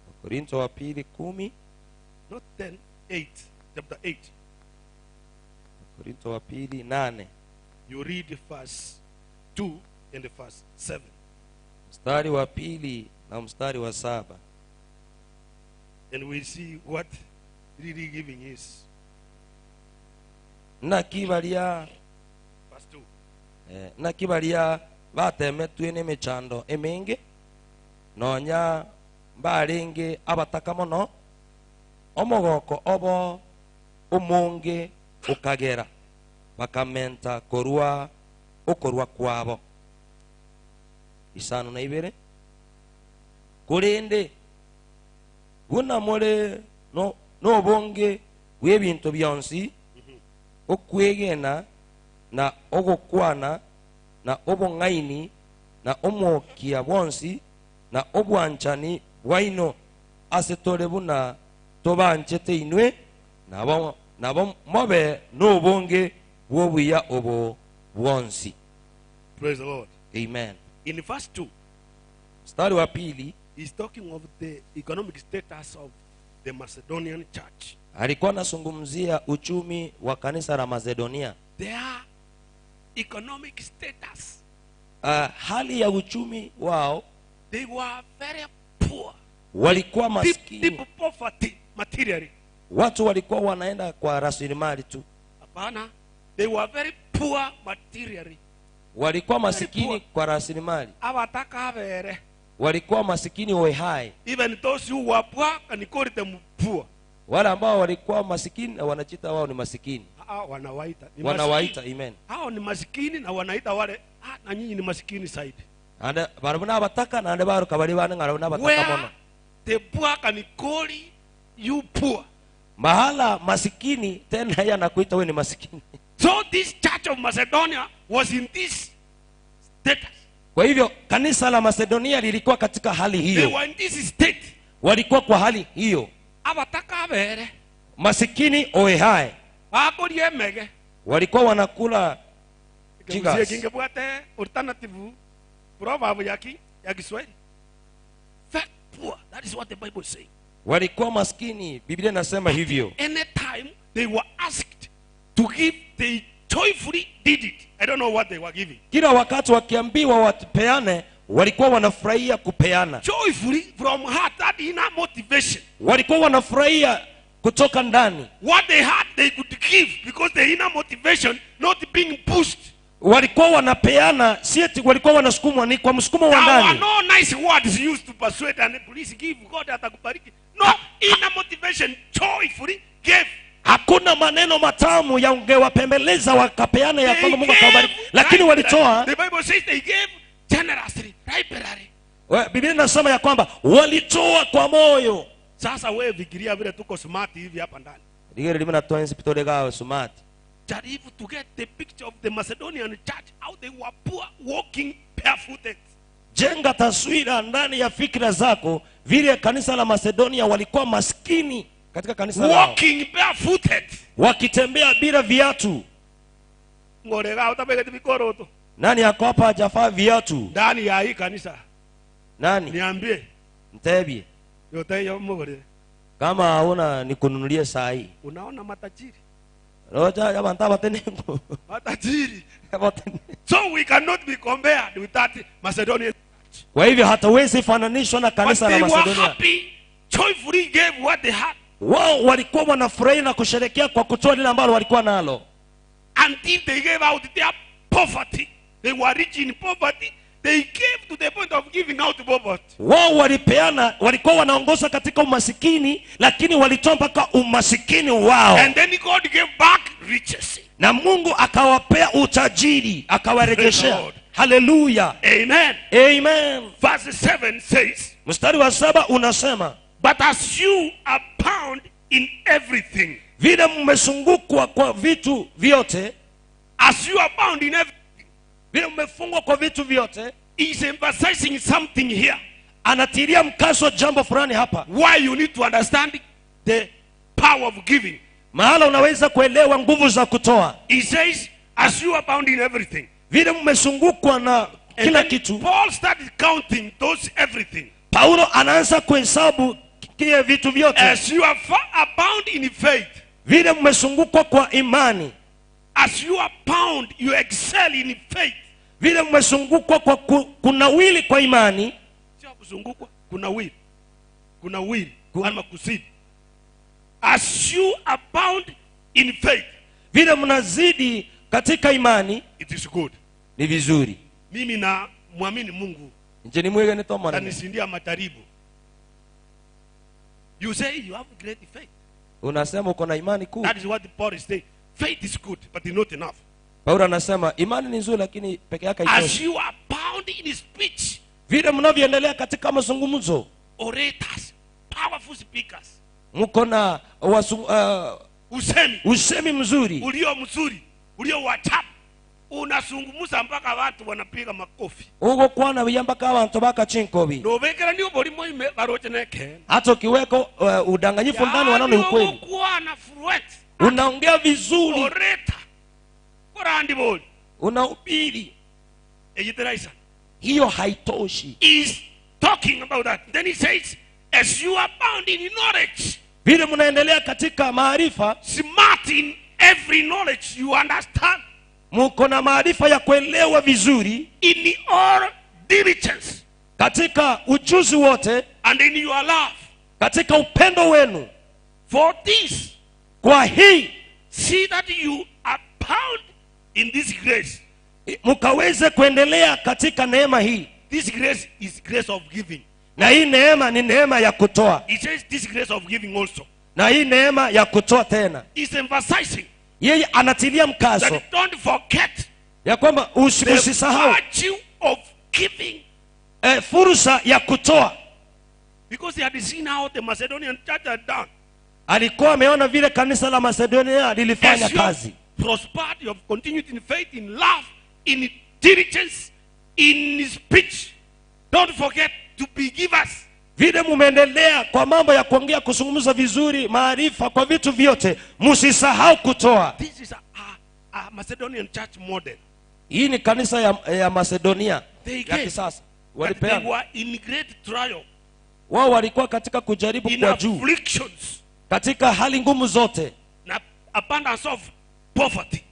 Wakorintho wa pili 10. Not 10, 8, chapter 8. Wakorintho wa pili 8. You read verse 2 and verse 7. Mstari wa pili na mstari wa 7. And we see what really giving is. Na kibalia verse 2. Na kibalia batemetwe n'emichando emingi nonya mbarenge abataka mono omogoko obo omonge ukagera bakamenta korwa okorwa kwabo. 52 kurinde buna more no nobonge webintu byonsi okwegena na ogokwana na obong'aini na omokia bonsi na obwanchani bwaino ase tore buna tobanchete inwe nabo mobe nobonge bwobuya obo bwonsi. Praise the Lord. Amen. In verse 2, mstari wa pili, he's talking of the economic status of the Macedonian church. Alikuwa anazungumzia uchumi wa kanisa la Macedonia. Their economic status. Hali ya uchumi wao, they were very poor. Walikuwa maskini. Deep poverty materially. Watu walikuwa wanaenda kwa rasilimali tu. Hapana, they were very poor materially. Walikuwa masikini kwa rasilimali. Hawataka vere. Walikuwa masikini wehai. Even those who were poor can call them poor. Wale ambao walikuwa masikini na wanajiita wao ni masikini. Wanawaita. Wanawaita, amen. Hao ni masikini na wanaita wale, na nyinyi ni masikini zaidi. Ande barabuna abataka na ande baruka bali bana ngarabuna abataka mono. The poor can call you poor. Mahala masikini tena yeye anakuita wewe ni masikini. So this church of Macedonia was in this status. Kwa hivyo kanisa la Macedonia lilikuwa katika hali They hiyo. were in this state. Walikuwa kwa hali hiyo. Abataka abere. Masikini oehae. Bakorie mege. Walikuwa wanakula jigas. Kingebwate alternative proverb ya Kiswahili. Fat poor. That is what the Bible says. Walikuwa maskini, Biblia inasema hivyo. Anytime they were asked to give, they joyfully did it. I don't know what they were giving. Kila wakati wakiambiwa wapeane, walikuwa wanafurahia kupeana. Joyfully from heart, that inner motivation. Walikuwa wanafurahia kutoka ndani. What they had they could give because the inner motivation not being pushed. Walikuwa wanapeana, si eti walikuwa wanasukumwa, ni kwa msukumo wa There were ndani. no nice words used to persuade and please give, God atakubariki. No inner motivation, joyfully gave. Hakuna maneno matamu yangewapembeleza wakapeana ya kwamba Mungu akawabariki, lakini walitoa. The Bible says they gave generously, liberally. Biblia inasema ya kwamba walitoa kwa moyo. Sasa wewe fikiria vile tuko smart hivi hapa ndani. Ligere limna toenzi pitolega smart. Jaribu to get the picture of the Macedonian church, how they were poor, walking barefooted. Jenga taswira ndani ya fikra zako vile kanisa la Macedonia walikuwa maskini katika kanisa lao. Walking barefooted. Wakitembea bila viatu. Ngorega utabega bikoroto. Nani yako hapa hajafaa viatu? Ndani ya hii kanisa. Nani? Niambie. Mtebie. Yote yo mugore. Kama hauna nikununulie saa hii. Unaona matajiri. Roja ya banta batenengo. Matajiri. So we cannot be compared with that Macedonian church. Kwa hivyo hatawezi fananishwa na kanisa la But they were Macedonia. happy, joyfully gave what they had. Wao walikuwa wanafurahi na kusherehekea kwa kutoa lile ambalo walikuwa nalo. Until they gave out their poverty. They were rich in poverty. They gave to the point of giving out poverty. Wao walipeana, walikuwa wanaongoza katika umasikini, lakini walitoa mpaka umasikini wao. And then God gave back riches. Na Mungu akawapea utajiri, akawarejeshea. Hallelujah. Amen. Amen. Verse 7 says, Mstari wa 7 unasema, but as you abound in everything. Vile mmezungukwa kwa vitu vyote, as you abound in everything. Vile mmefungwa kwa vitu vyote. He's emphasizing something here. Anatilia mkazo jambo fulani hapa. Why you need to understand the power of giving. Mahala unaweza kuelewa nguvu za kutoa. He says, as you abound in everything. Vile mmezungukwa na kila kitu. Paul started counting those everything. Paulo anaanza kuhesabu kile vitu vyote. As you are abound in faith. Vile mmezungukwa kwa imani. As you abound, you excel in faith. Vile mmezungukwa kwa kunawili kwa imani. Sio kuzungukwa, kunawili. Kunawili, ama kuzidi. As you abound in faith. Vile mnazidi katika imani. It is good. Ni vizuri. Mimi na muamini Mungu. Nje ni mwege ni tomo. Atanishindia majaribu. You say you have great faith. Unasema uko na imani kuu. That is what Paul is saying. Faith is good, but it's not enough. Paulo anasema imani ni nzuri lakini peke yake haitoshi. As you abound in speech. Vile mnavyoendelea katika mazungumzo. Orators, powerful speakers. Mko na usemi mzuri. Ulio mzuri, ulio wa chap. Unazungumza mpaka watu wanapiga makofi. Ugo kwana mpaka watu bakachinkobi. Nobekera ndio bolimo ime baroche neke. Hata ukiweko udanganyifu ndani wanaona ukweli. Uko fluent. Unaongea vizuri. Orator. Korandi boli. Unahubiri. Ejiteraisa. Hiyo haitoshi. Is talking about that. Then he says, as you abound in knowledge. Vile mnaendelea katika maarifa. Smart in every knowledge you understand. Mko na maarifa ya kuelewa vizuri. In all diligence. Katika ujuzi wote. And in your love. Katika upendo wenu. For this. Kwa hii. See that you abound in this grace. Mkaweze kuendelea katika neema hii. This grace is grace of giving. Na hii neema ni neema ya kutoa. He says this grace of giving also. Na hii neema ya kutoa tena. He's emphasizing. Yeye anatilia mkazo. That don't forget. Ya kwamba usisahau. The virtue of giving. Fursa ya kutoa. Because he had seen how the Macedonian church had done. Alikuwa ameona vile kanisa la Macedonia lilifanya kazi. Prospered, you have continued in faith, in love, in diligence, in speech, don't forget to be givers. Vile mumeendelea kwa mambo ya kuongea, kuzungumza vizuri, maarifa kwa vitu vyote, msisahau kutoa. This is a Macedonian church model. Hii ni kanisa ya Macedonia ya kisasa. Walipeana. They were in great trial. Wao walikuwa katika kujaribu kwa juu. Afflictions. Katika hali ngumu zote. Na abundance of poverty.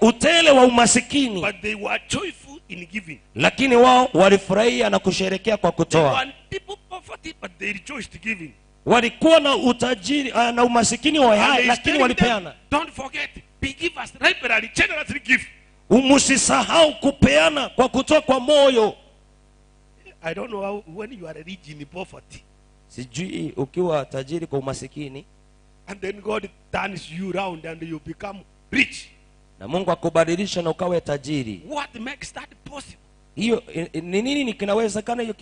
Utele wa umasikini. But they were joyful in giving. Lakini wao walifurahia na kusherehekea kwa kutoa. They were people poverty, but they rejoiced giving. Walikuwa na utajiri na umasikini wa hai, lakini walipeana. Don't forget, be givers, liberally, generously give. Msisahau kupeana kwa kutoa kwa moyo. I don't know how, when you are rich in poverty. Sijui ukiwa tajiri kwa umasikini. And then God turns you round and you become rich. Na Mungu akubadilisha na ukawe tajiri. What makes that possible? Hiyo ni nini kinawezekana hiyo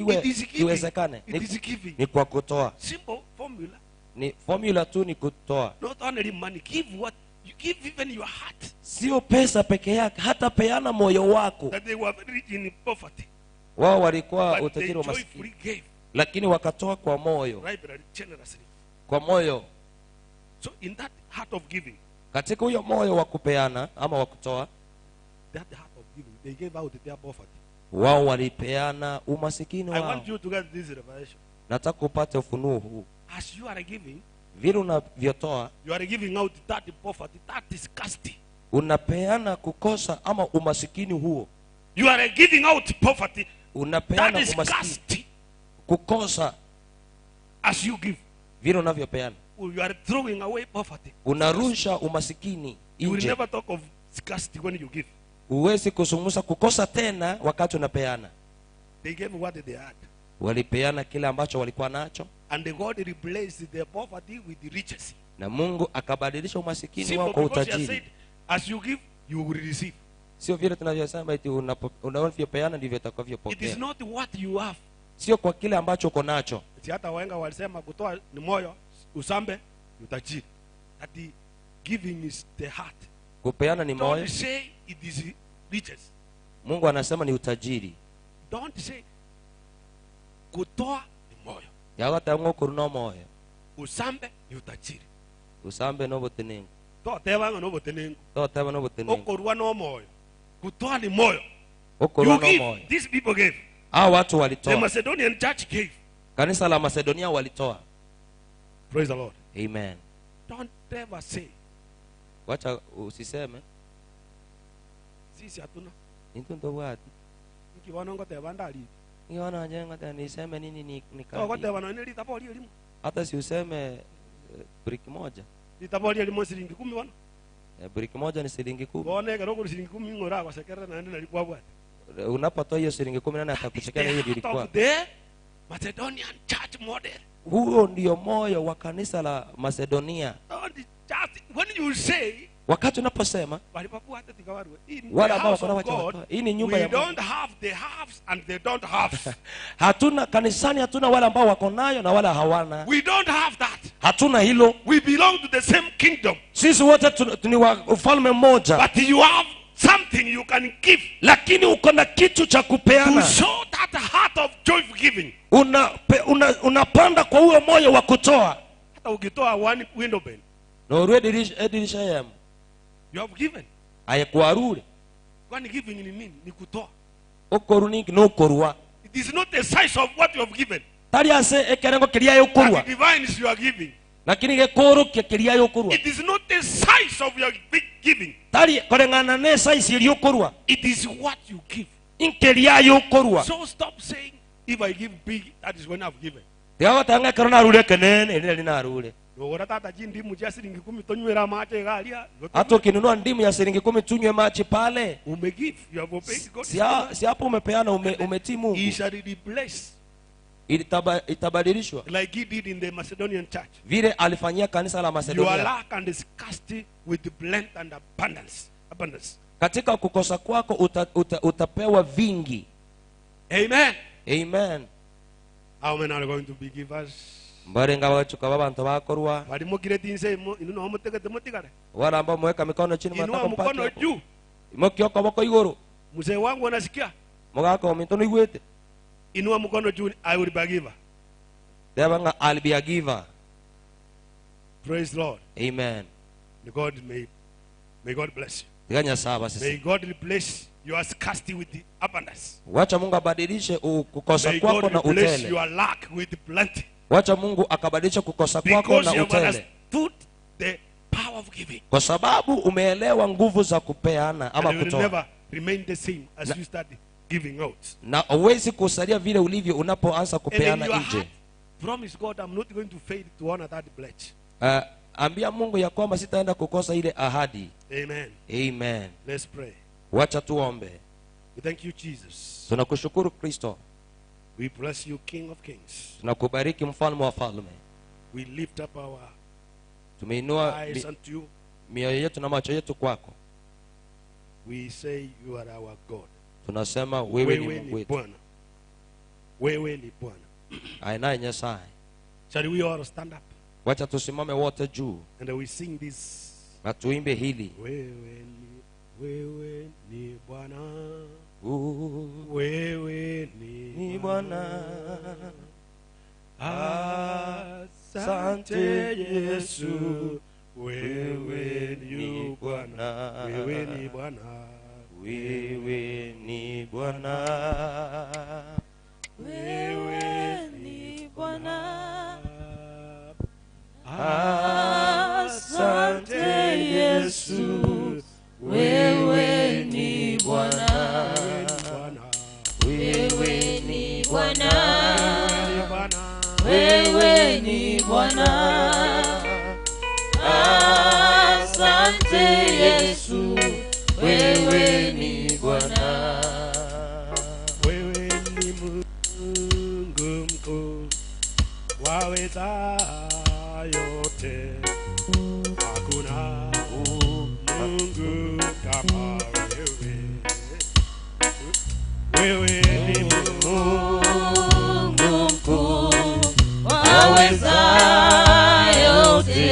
kiwezekane? Ni kwa kutoa. Simple formula. Ni formula tu, ni kutoa. Not only money, give what you give, even your heart. Sio pesa peke yake, hata peana moyo wako. That they were rich in poverty. Wao walikuwa utajiri wa masikini, lakini wakatoa kwa moyo. Kwa moyo. So in that heart of giving, katika huyo moyo wa kupeana ama wa kutoa, that heart of giving, they gave out their poverty. Wao walipeana umasikini wao. I want you to get this revelation. Nataka upate ufunuo huu. As you are giving, vile unavyotoa, you are giving out that poverty, that scarcity. Unapeana kukosa ama umasikini huo. You are giving out poverty. Unapeana umasikini. Kukosa. As you give, vile unavyopeana, you are throwing away poverty. Unarusha umasikini nje. You will never talk of scarcity when you give. Huwezi kuzungumza kukosa tena wakati unapeana. They gave what they had. Walipeana kile ambacho walikuwa nacho. And God replaced their poverty with the riches. Na Mungu akabadilisha umasikini wao kwa utajiri. Said, as you give, you will receive. Sio vile tunavyosema eti unavyopeana ndivyo utakavyopokea. It is not what you have. Sio kwa kile ambacho uko nacho. Si hata wahenga walisema kutoa ni moyo, usambe ni utajiri. That the giving is the heart. Kupeana ni moyo. Don't say it is riches. Mungu anasema ni utajiri. Don't say kutoa ni moyo. Yawata ngo moyo. Usambe ni utajiri. Usambe no botenengo. Toteba no botenengo. Toteba no botenengo. Okorwa no moyo. Kutoa ni moyo. Okorwa no moyo. These people gave. Hao watu walitoa. The Macedonian church gave. Kanisa la Macedonia walitoa. Praise the Lord. Amen. Don't ever say. Wacha usiseme. Sisi hatuna. Ndio watu. Nikiona ngoteba ndali. Niona jenga tena niseme nini ni ngoteba na nili tapoli elimu. Hata si useme brick moja. Litapoli elimu shilingi 10 wana. Brick moja ni shilingi 10. Bone karoko shilingi 10 ngora kwa sekera na ndio alikuwa bwana. Unapotoa hiyo shilingi 10 nani atakuchekea hiyo ndio ilikuwa. The Macedonian church model. Huo ndio moyo wa kanisa la Macedonia. Just when you say, wakati unaposema wala ambao wako hii ni nyumba ya Mungu. We don't have the haves and they don't have. Hatuna kanisani, hatuna wala ambao wako nayo na wala hawana. We don't have that. Hatuna hilo. We belong to the same kingdom. Sisi wote ni wa ufalme mmoja. But you have something you can give. Lakini uko na kitu cha kupeana. To show that heart of joyful giving. Unapanda kwa huo moyo wa kutoa. Hata ukitoa one window pane. Na urwe dirisha yam. You have given. Ayekuarure. Kwani giving ni nini? Ni kutoa. Okoru ningi no korua. It is not the size of what you have given. Tari ase ekerengo kiria yokorua. That divines you are giving. Lakini gekoro kiria yokorua. It is not the size of your big giving. Tari korengana ne size yokorua. It is what you give. Inkeria yokorua. So stop saying if I give big, that is when I've given. Tiaga tanga rule kenene ile linarule. Hata ukinunua ndimu ya shilingi 10 tunywe maji pale. Umegive, you have obeyed God. Si hapo umepeana, umetii Mungu. He shall replace. Itabadilishwa. Like he did in the Macedonian church. Vile alifanyia kanisa la Macedonia. Your lack and scarcity with plenty and abundance. Abundance. Katika kukosa kwako utapewa vingi. Amen. Amen. How many are going to be givers? Mbarenga wachuka abantu bakorwa. Wala ambao mweka mikono chini mnataka mpate. Inua mkono juu. Mkioko wako iguru. Mzee wangu anasikia. Mogaka ominto nigwete. Inua mkono juu, I will be a giver. Debanga I'll be a giver. Praise Lord. Amen. May God bless you. May God replace your scarcity with the abundance. Wacha Mungu abadilishe kukosa kwako na utele. May God replace your lack with plenty. Wacha Mungu akabadilisha kukosa kwako na utele. Because you understood the power of giving. Kwa sababu umeelewa nguvu za kupeana ama And you will kutoa. never remain the same as you start giving out. Na huwezi kusalia vile ulivyo unapoanza kupeana nje. Promise God, I'm not going to fail to honor that pledge. Ambia Mungu ya kwamba sitaenda kukosa ile ahadi. Amen. Amen. Let's pray. Wacha tuombe. We thank you, Jesus. Tunakushukuru Kristo. We bless you, King of Kings. Tunakubariki mfalme wa falme. We lift up our Tumeinua eyes unto you. Mioyo yetu na macho yetu kwako. We say you are our God. Tunasema wewe ni Mungu wetu. Bwana. Wewe ni Bwana. Aina Nyasaye. Shall we all stand up? Wacha tusimame wote juu. And we sing this. Na tuimbe hili. Wewe ni Bwana. Wewe ni Bwana. Asante Yesu. Wewe ni Bwana. Wewe ni Bwana. Wewe ni Bwana. Wewe ni Bwana. Asante Yesu. Wewe ni Bwana. Wewe ni Bwana. Wewe ni Bwana. Asante Yesu. Wewe ni Bwana. Wewe ni Mungu mkuu, waweza yote. Hakuna Mungu kama wewe. Wewe ni Mungu mkuu, waweza yote.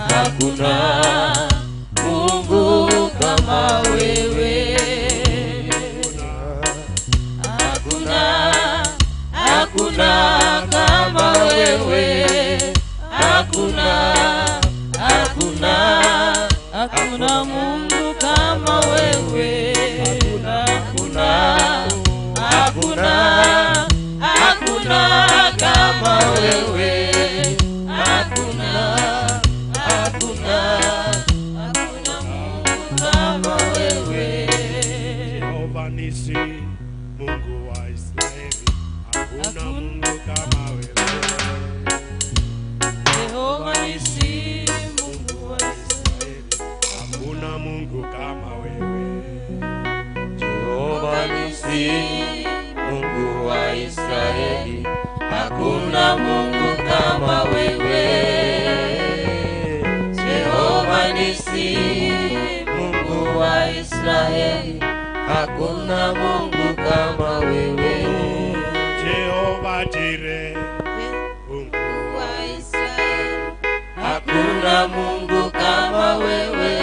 Hakuna Mungu kama wewe. Hakuna, hakuna kama wewe. Hakuna, hakuna, hakuna Mungu kama wewe. Hakuna, hakuna, hakuna kama wewe. Hakuna, hakuna, hakuna Mungu kama wewe. Jehova Nisi, Mungu wa Israeli, hakuna Mungu kama wewe. Jehova Nisi, Mungu wa Israeli, hakuna Mungu kama wewe. Jehova Nisi, Mungu wa Israeli, hakuna Mungu kama wewe. Jehova Nisi, Mungu wa Israeli, hakuna Mungu kama wewe. Jehova Jireh, Mungu wa Israeli, hakuna Mungu kama wewe.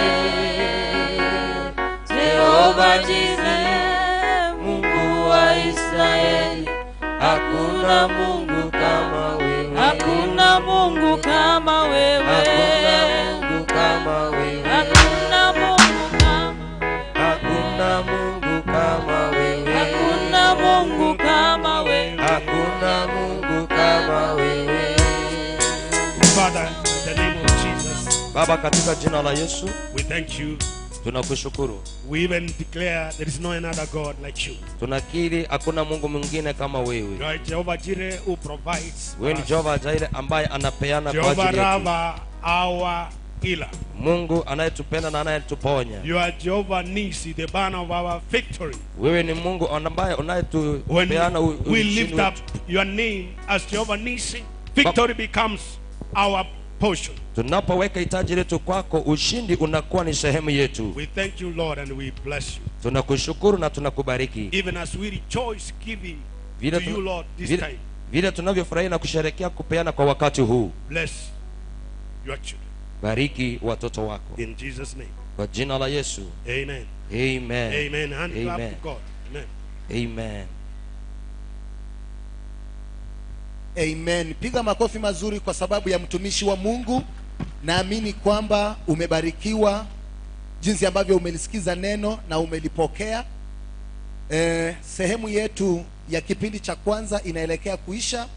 Jehova Jireh, Mungu wa Israeli, hakuna Mungu kama wewe. Hakuna Mungu kama wewe. Hakuna Mungu kama wewe. Hakuna Mungu kama wewe. Hakuna Mungu kama wewe. Hakuna Mungu kama wewe. Hakuna Mungu kama wewe. Father, in the name of Jesus. Baba, katika jina la Yesu, we thank you. Tunakushukuru. We even declare there is no another God like you. Tunakiri hakuna Mungu mwingine kama wewe. You are Jehovah Jireh who provides. Wewe ni Jehovah Jireh ambaye anapeana kwa ajili yetu. Jehovah Rapha, our healer. Mungu anayetupenda na anayetuponya. You are Jehovah Nisi, the banner of our victory. Wewe ni Mungu ambaye unayetupeana ushindi. We lift up your name as Jehovah Nisi, victory becomes our portion. Tunapoweka hitaji letu kwako, ushindi unakuwa ni sehemu yetu. We thank you, Lord, and we bless you. Tunakushukuru na tunakubariki. Even as we rejoice giving to you, Lord, this time. Vile tunavyofurahia na kusherehekea kupeana kwa wakati huu. Bless your children. Bariki watoto wako. In Jesus' name. Kwa jina la Yesu. Amen. Amen. Amen. Hand clap to God. Amen. Amen. Amen. Piga makofi mazuri kwa sababu ya mtumishi wa Mungu. Naamini kwamba umebarikiwa jinsi ambavyo umelisikiza neno na umelipokea. Sehemu yetu ya kipindi cha kwanza inaelekea kuisha,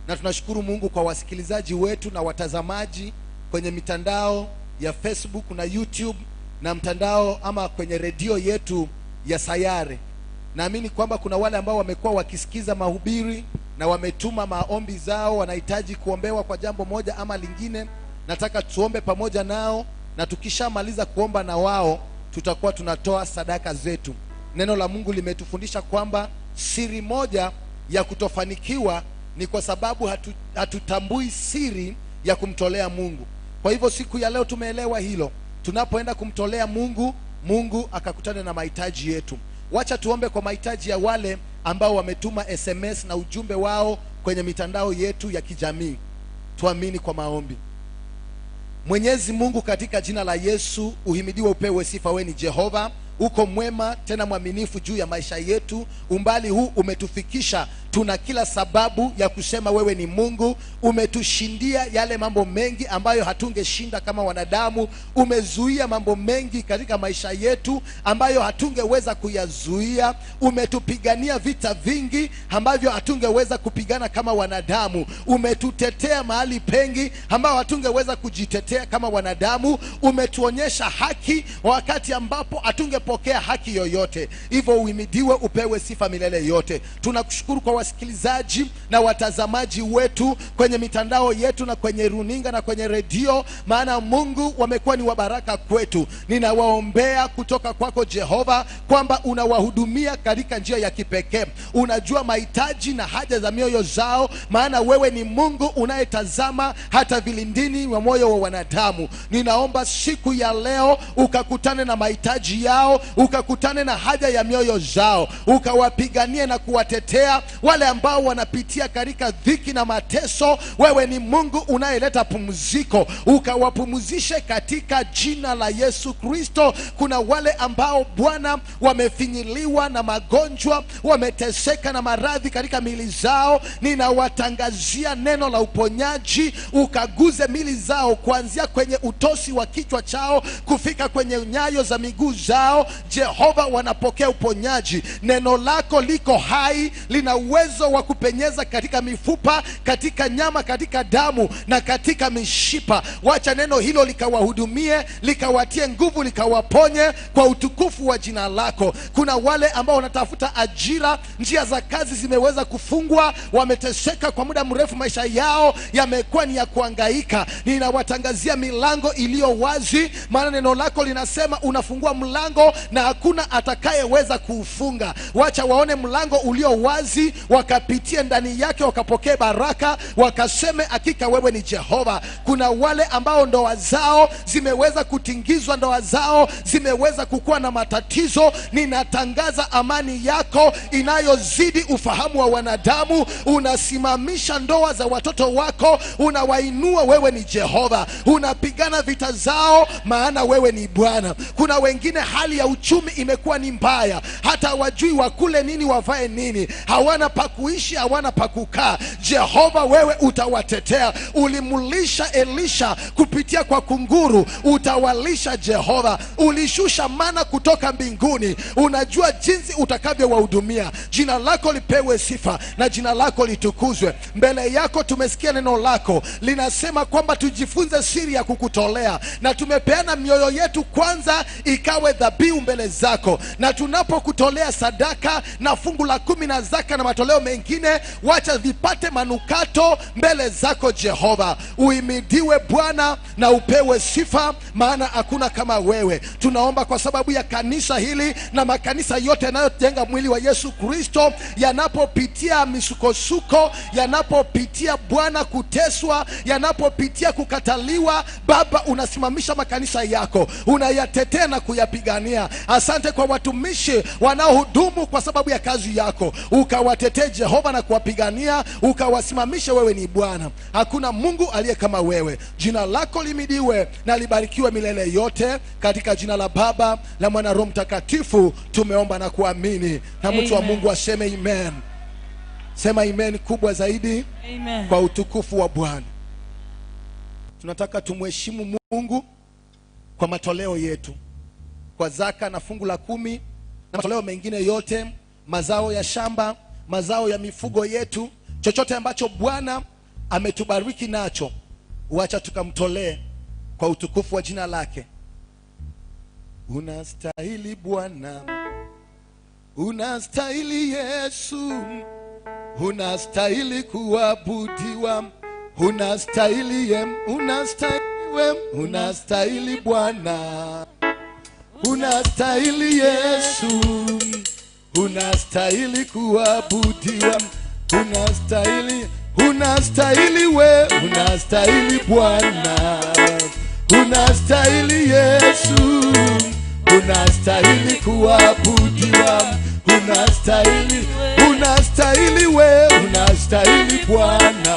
na tunashukuru Mungu kwa wasikilizaji wetu na watazamaji kwenye mitandao ya Facebook na YouTube na mtandao ama kwenye redio yetu ya Sayare. Naamini kwamba kuna wale ambao wamekuwa wakisikiza mahubiri na wametuma maombi zao, wanahitaji kuombewa kwa jambo moja ama lingine. Nataka tuombe pamoja nao, na tukishamaliza kuomba na wao tutakuwa tunatoa sadaka zetu. Neno la Mungu limetufundisha kwamba siri moja ya kutofanikiwa ni kwa sababu hatutambui siri ya kumtolea Mungu. Kwa hivyo siku ya leo tumeelewa hilo. Tunapoenda kumtolea Mungu, Mungu akakutana na mahitaji yetu. Wacha tuombe kwa mahitaji ya wale ambao wametuma SMS na ujumbe wao kwenye mitandao yetu ya kijamii. Tuamini kwa maombi. Mwenyezi Mungu, katika jina la Yesu, uhimidiwe, upewe sifa. Wewe ni Jehova, uko mwema tena mwaminifu juu ya maisha yetu. Umbali huu umetufikisha, tuna kila sababu ya kusema wewe ni Mungu. Umetushindia yale mambo mengi ambayo hatungeshinda kama wanadamu. Umezuia mambo mengi katika maisha yetu ambayo hatungeweza kuyazuia. Umetupigania vita vingi ambavyo hatungeweza kupigana kama wanadamu. Umetutetea mahali pengi ambayo hatungeweza kujitetea kama wanadamu. Umetuonyesha haki wakati ambapo hatungepokea haki yoyote. Hivyo uhimidiwe, upewe sifa milele yote. Tunakushukuru kwa wasikilizaji na watazamaji wetu kwenye mitandao yetu na kwenye runinga na kwenye redio, maana Mungu wamekuwa ni wabaraka kwetu. Ninawaombea kutoka kwako Jehova kwamba unawahudumia katika njia ya kipekee. Unajua mahitaji na haja za mioyo zao, maana wewe ni Mungu unayetazama hata vilindini wa moyo wa wanadamu. Ninaomba siku ya leo ukakutane na mahitaji yao, ukakutane na haja ya mioyo zao, ukawapiganie na kuwatetea wale ambao wanapitia katika dhiki na mateso. Wewe ni Mungu unayeleta pumziko, ukawapumzishe katika jina la Yesu Kristo. Kuna wale ambao Bwana wamefinyiliwa na magonjwa, wameteseka na maradhi katika miili zao, ninawatangazia neno la uponyaji, ukaguze miili zao kuanzia kwenye utosi wa kichwa chao kufika kwenye nyayo za miguu zao. Jehova, wanapokea uponyaji. Neno lako liko hai, lina uwezo wa kupenyeza katika mifupa, katika nyama, katika damu na katika mishipa. Wacha neno hilo likawahudumie, likawatie nguvu, likawaponye kwa utukufu wa jina lako. Kuna wale ambao wanatafuta ajira, njia za kazi zimeweza kufungwa, wameteseka kwa muda mrefu, maisha yao yamekuwa ni ya kuhangaika. Ninawatangazia milango iliyo wazi, maana neno lako linasema unafungua mlango na hakuna atakayeweza kuufunga. Wacha waone mlango ulio wazi, wakapitie ndani yake, wakapokee baraka, wakaseme hakika wewe ni Jehova. Kuna wale ambao ndoa zao zimeweza kutingizwa, ndoa zao zimeweza kukua na matatizo, ninatangaza amani yako inayozidi ufahamu wa wanadamu. Unasimamisha ndoa za watoto wako, unawainua, wewe ni Jehova. Unapigana vita zao, maana wewe ni Bwana. Kuna wengine hali ya uchumi imekuwa ni mbaya, hata wajui wakule nini wavae nini, hawana pa kuishi, hawana pa kukaa. Jehova, wewe utawatetea. Ulimulisha Elisha kupitia kwa kunguru, utawalisha Jehova. Ulishusha mana kutoka mbinguni, unajua jinsi utakavyowahudumia. Jina lako lipewe sifa na jina lako litukuzwe. Mbele yako tumesikia neno lako linasema kwamba tujifunze siri ya kukutolea, na tumepeana mioyo yetu kwanza ikawe dhabihu mbele zako. Na tunapokutolea sadaka na fungu la 10 na zaka na matoleo mengine, wacha vipate manukato mbele zako Jehova. Uhimidiwe Bwana na upewe sifa, maana hakuna kama wewe. Tunaomba kwa sababu ya kanisa hili na makanisa yote yanayojenga mwili wa Yesu Kristo, yanapopitia misukosuko, yanapopitia Bwana kuteswa, yanapopitia kukataliwa, Baba unasimamisha makanisa yako, unayatetea na kuyapigania. Asante kwa watumishi wanaohudumu kwa sababu ya kazi yako, ukawatetee Jehova na kuwapigania, uka ukawasimamishe. Wewe ni Bwana, hakuna Mungu aliye kama wewe. Jina lako limidiwe na libarikiwe milele yote, katika jina la Baba, la Mwana, Roho Mtakatifu tumeomba na kuamini. Na mtu wa Mungu aseme amen. Sema amen kubwa zaidi. Amen. Kwa utukufu wa Bwana. Tunataka tumheshimu Mungu kwa matoleo yetu, kwa zaka na fungu la 10 na matoleo mengine yote, mazao ya shamba, mazao ya mifugo yetu, chochote ambacho Bwana ametubariki nacho, wacha tukamtolee kwa utukufu wa jina lake. Unastahili Bwana, unastahili Yesu, unastahili kuabudiwa, unastahili, unastahili, unastahili Bwana, unastahili Yesu, unastahili kuabudiwa, unastahili, unastahili we, unastahili Bwana, unastahili Yesu, unastahili kuabudiwa, unastahili, unastahili we, unastahili Bwana,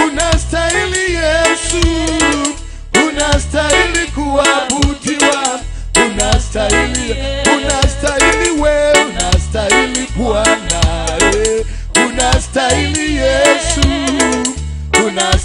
unastahili Yesu, unastahili kuabudiwa, unastahili, unastahili we, unastahili Bwana, unastahili Yesu, unastahili.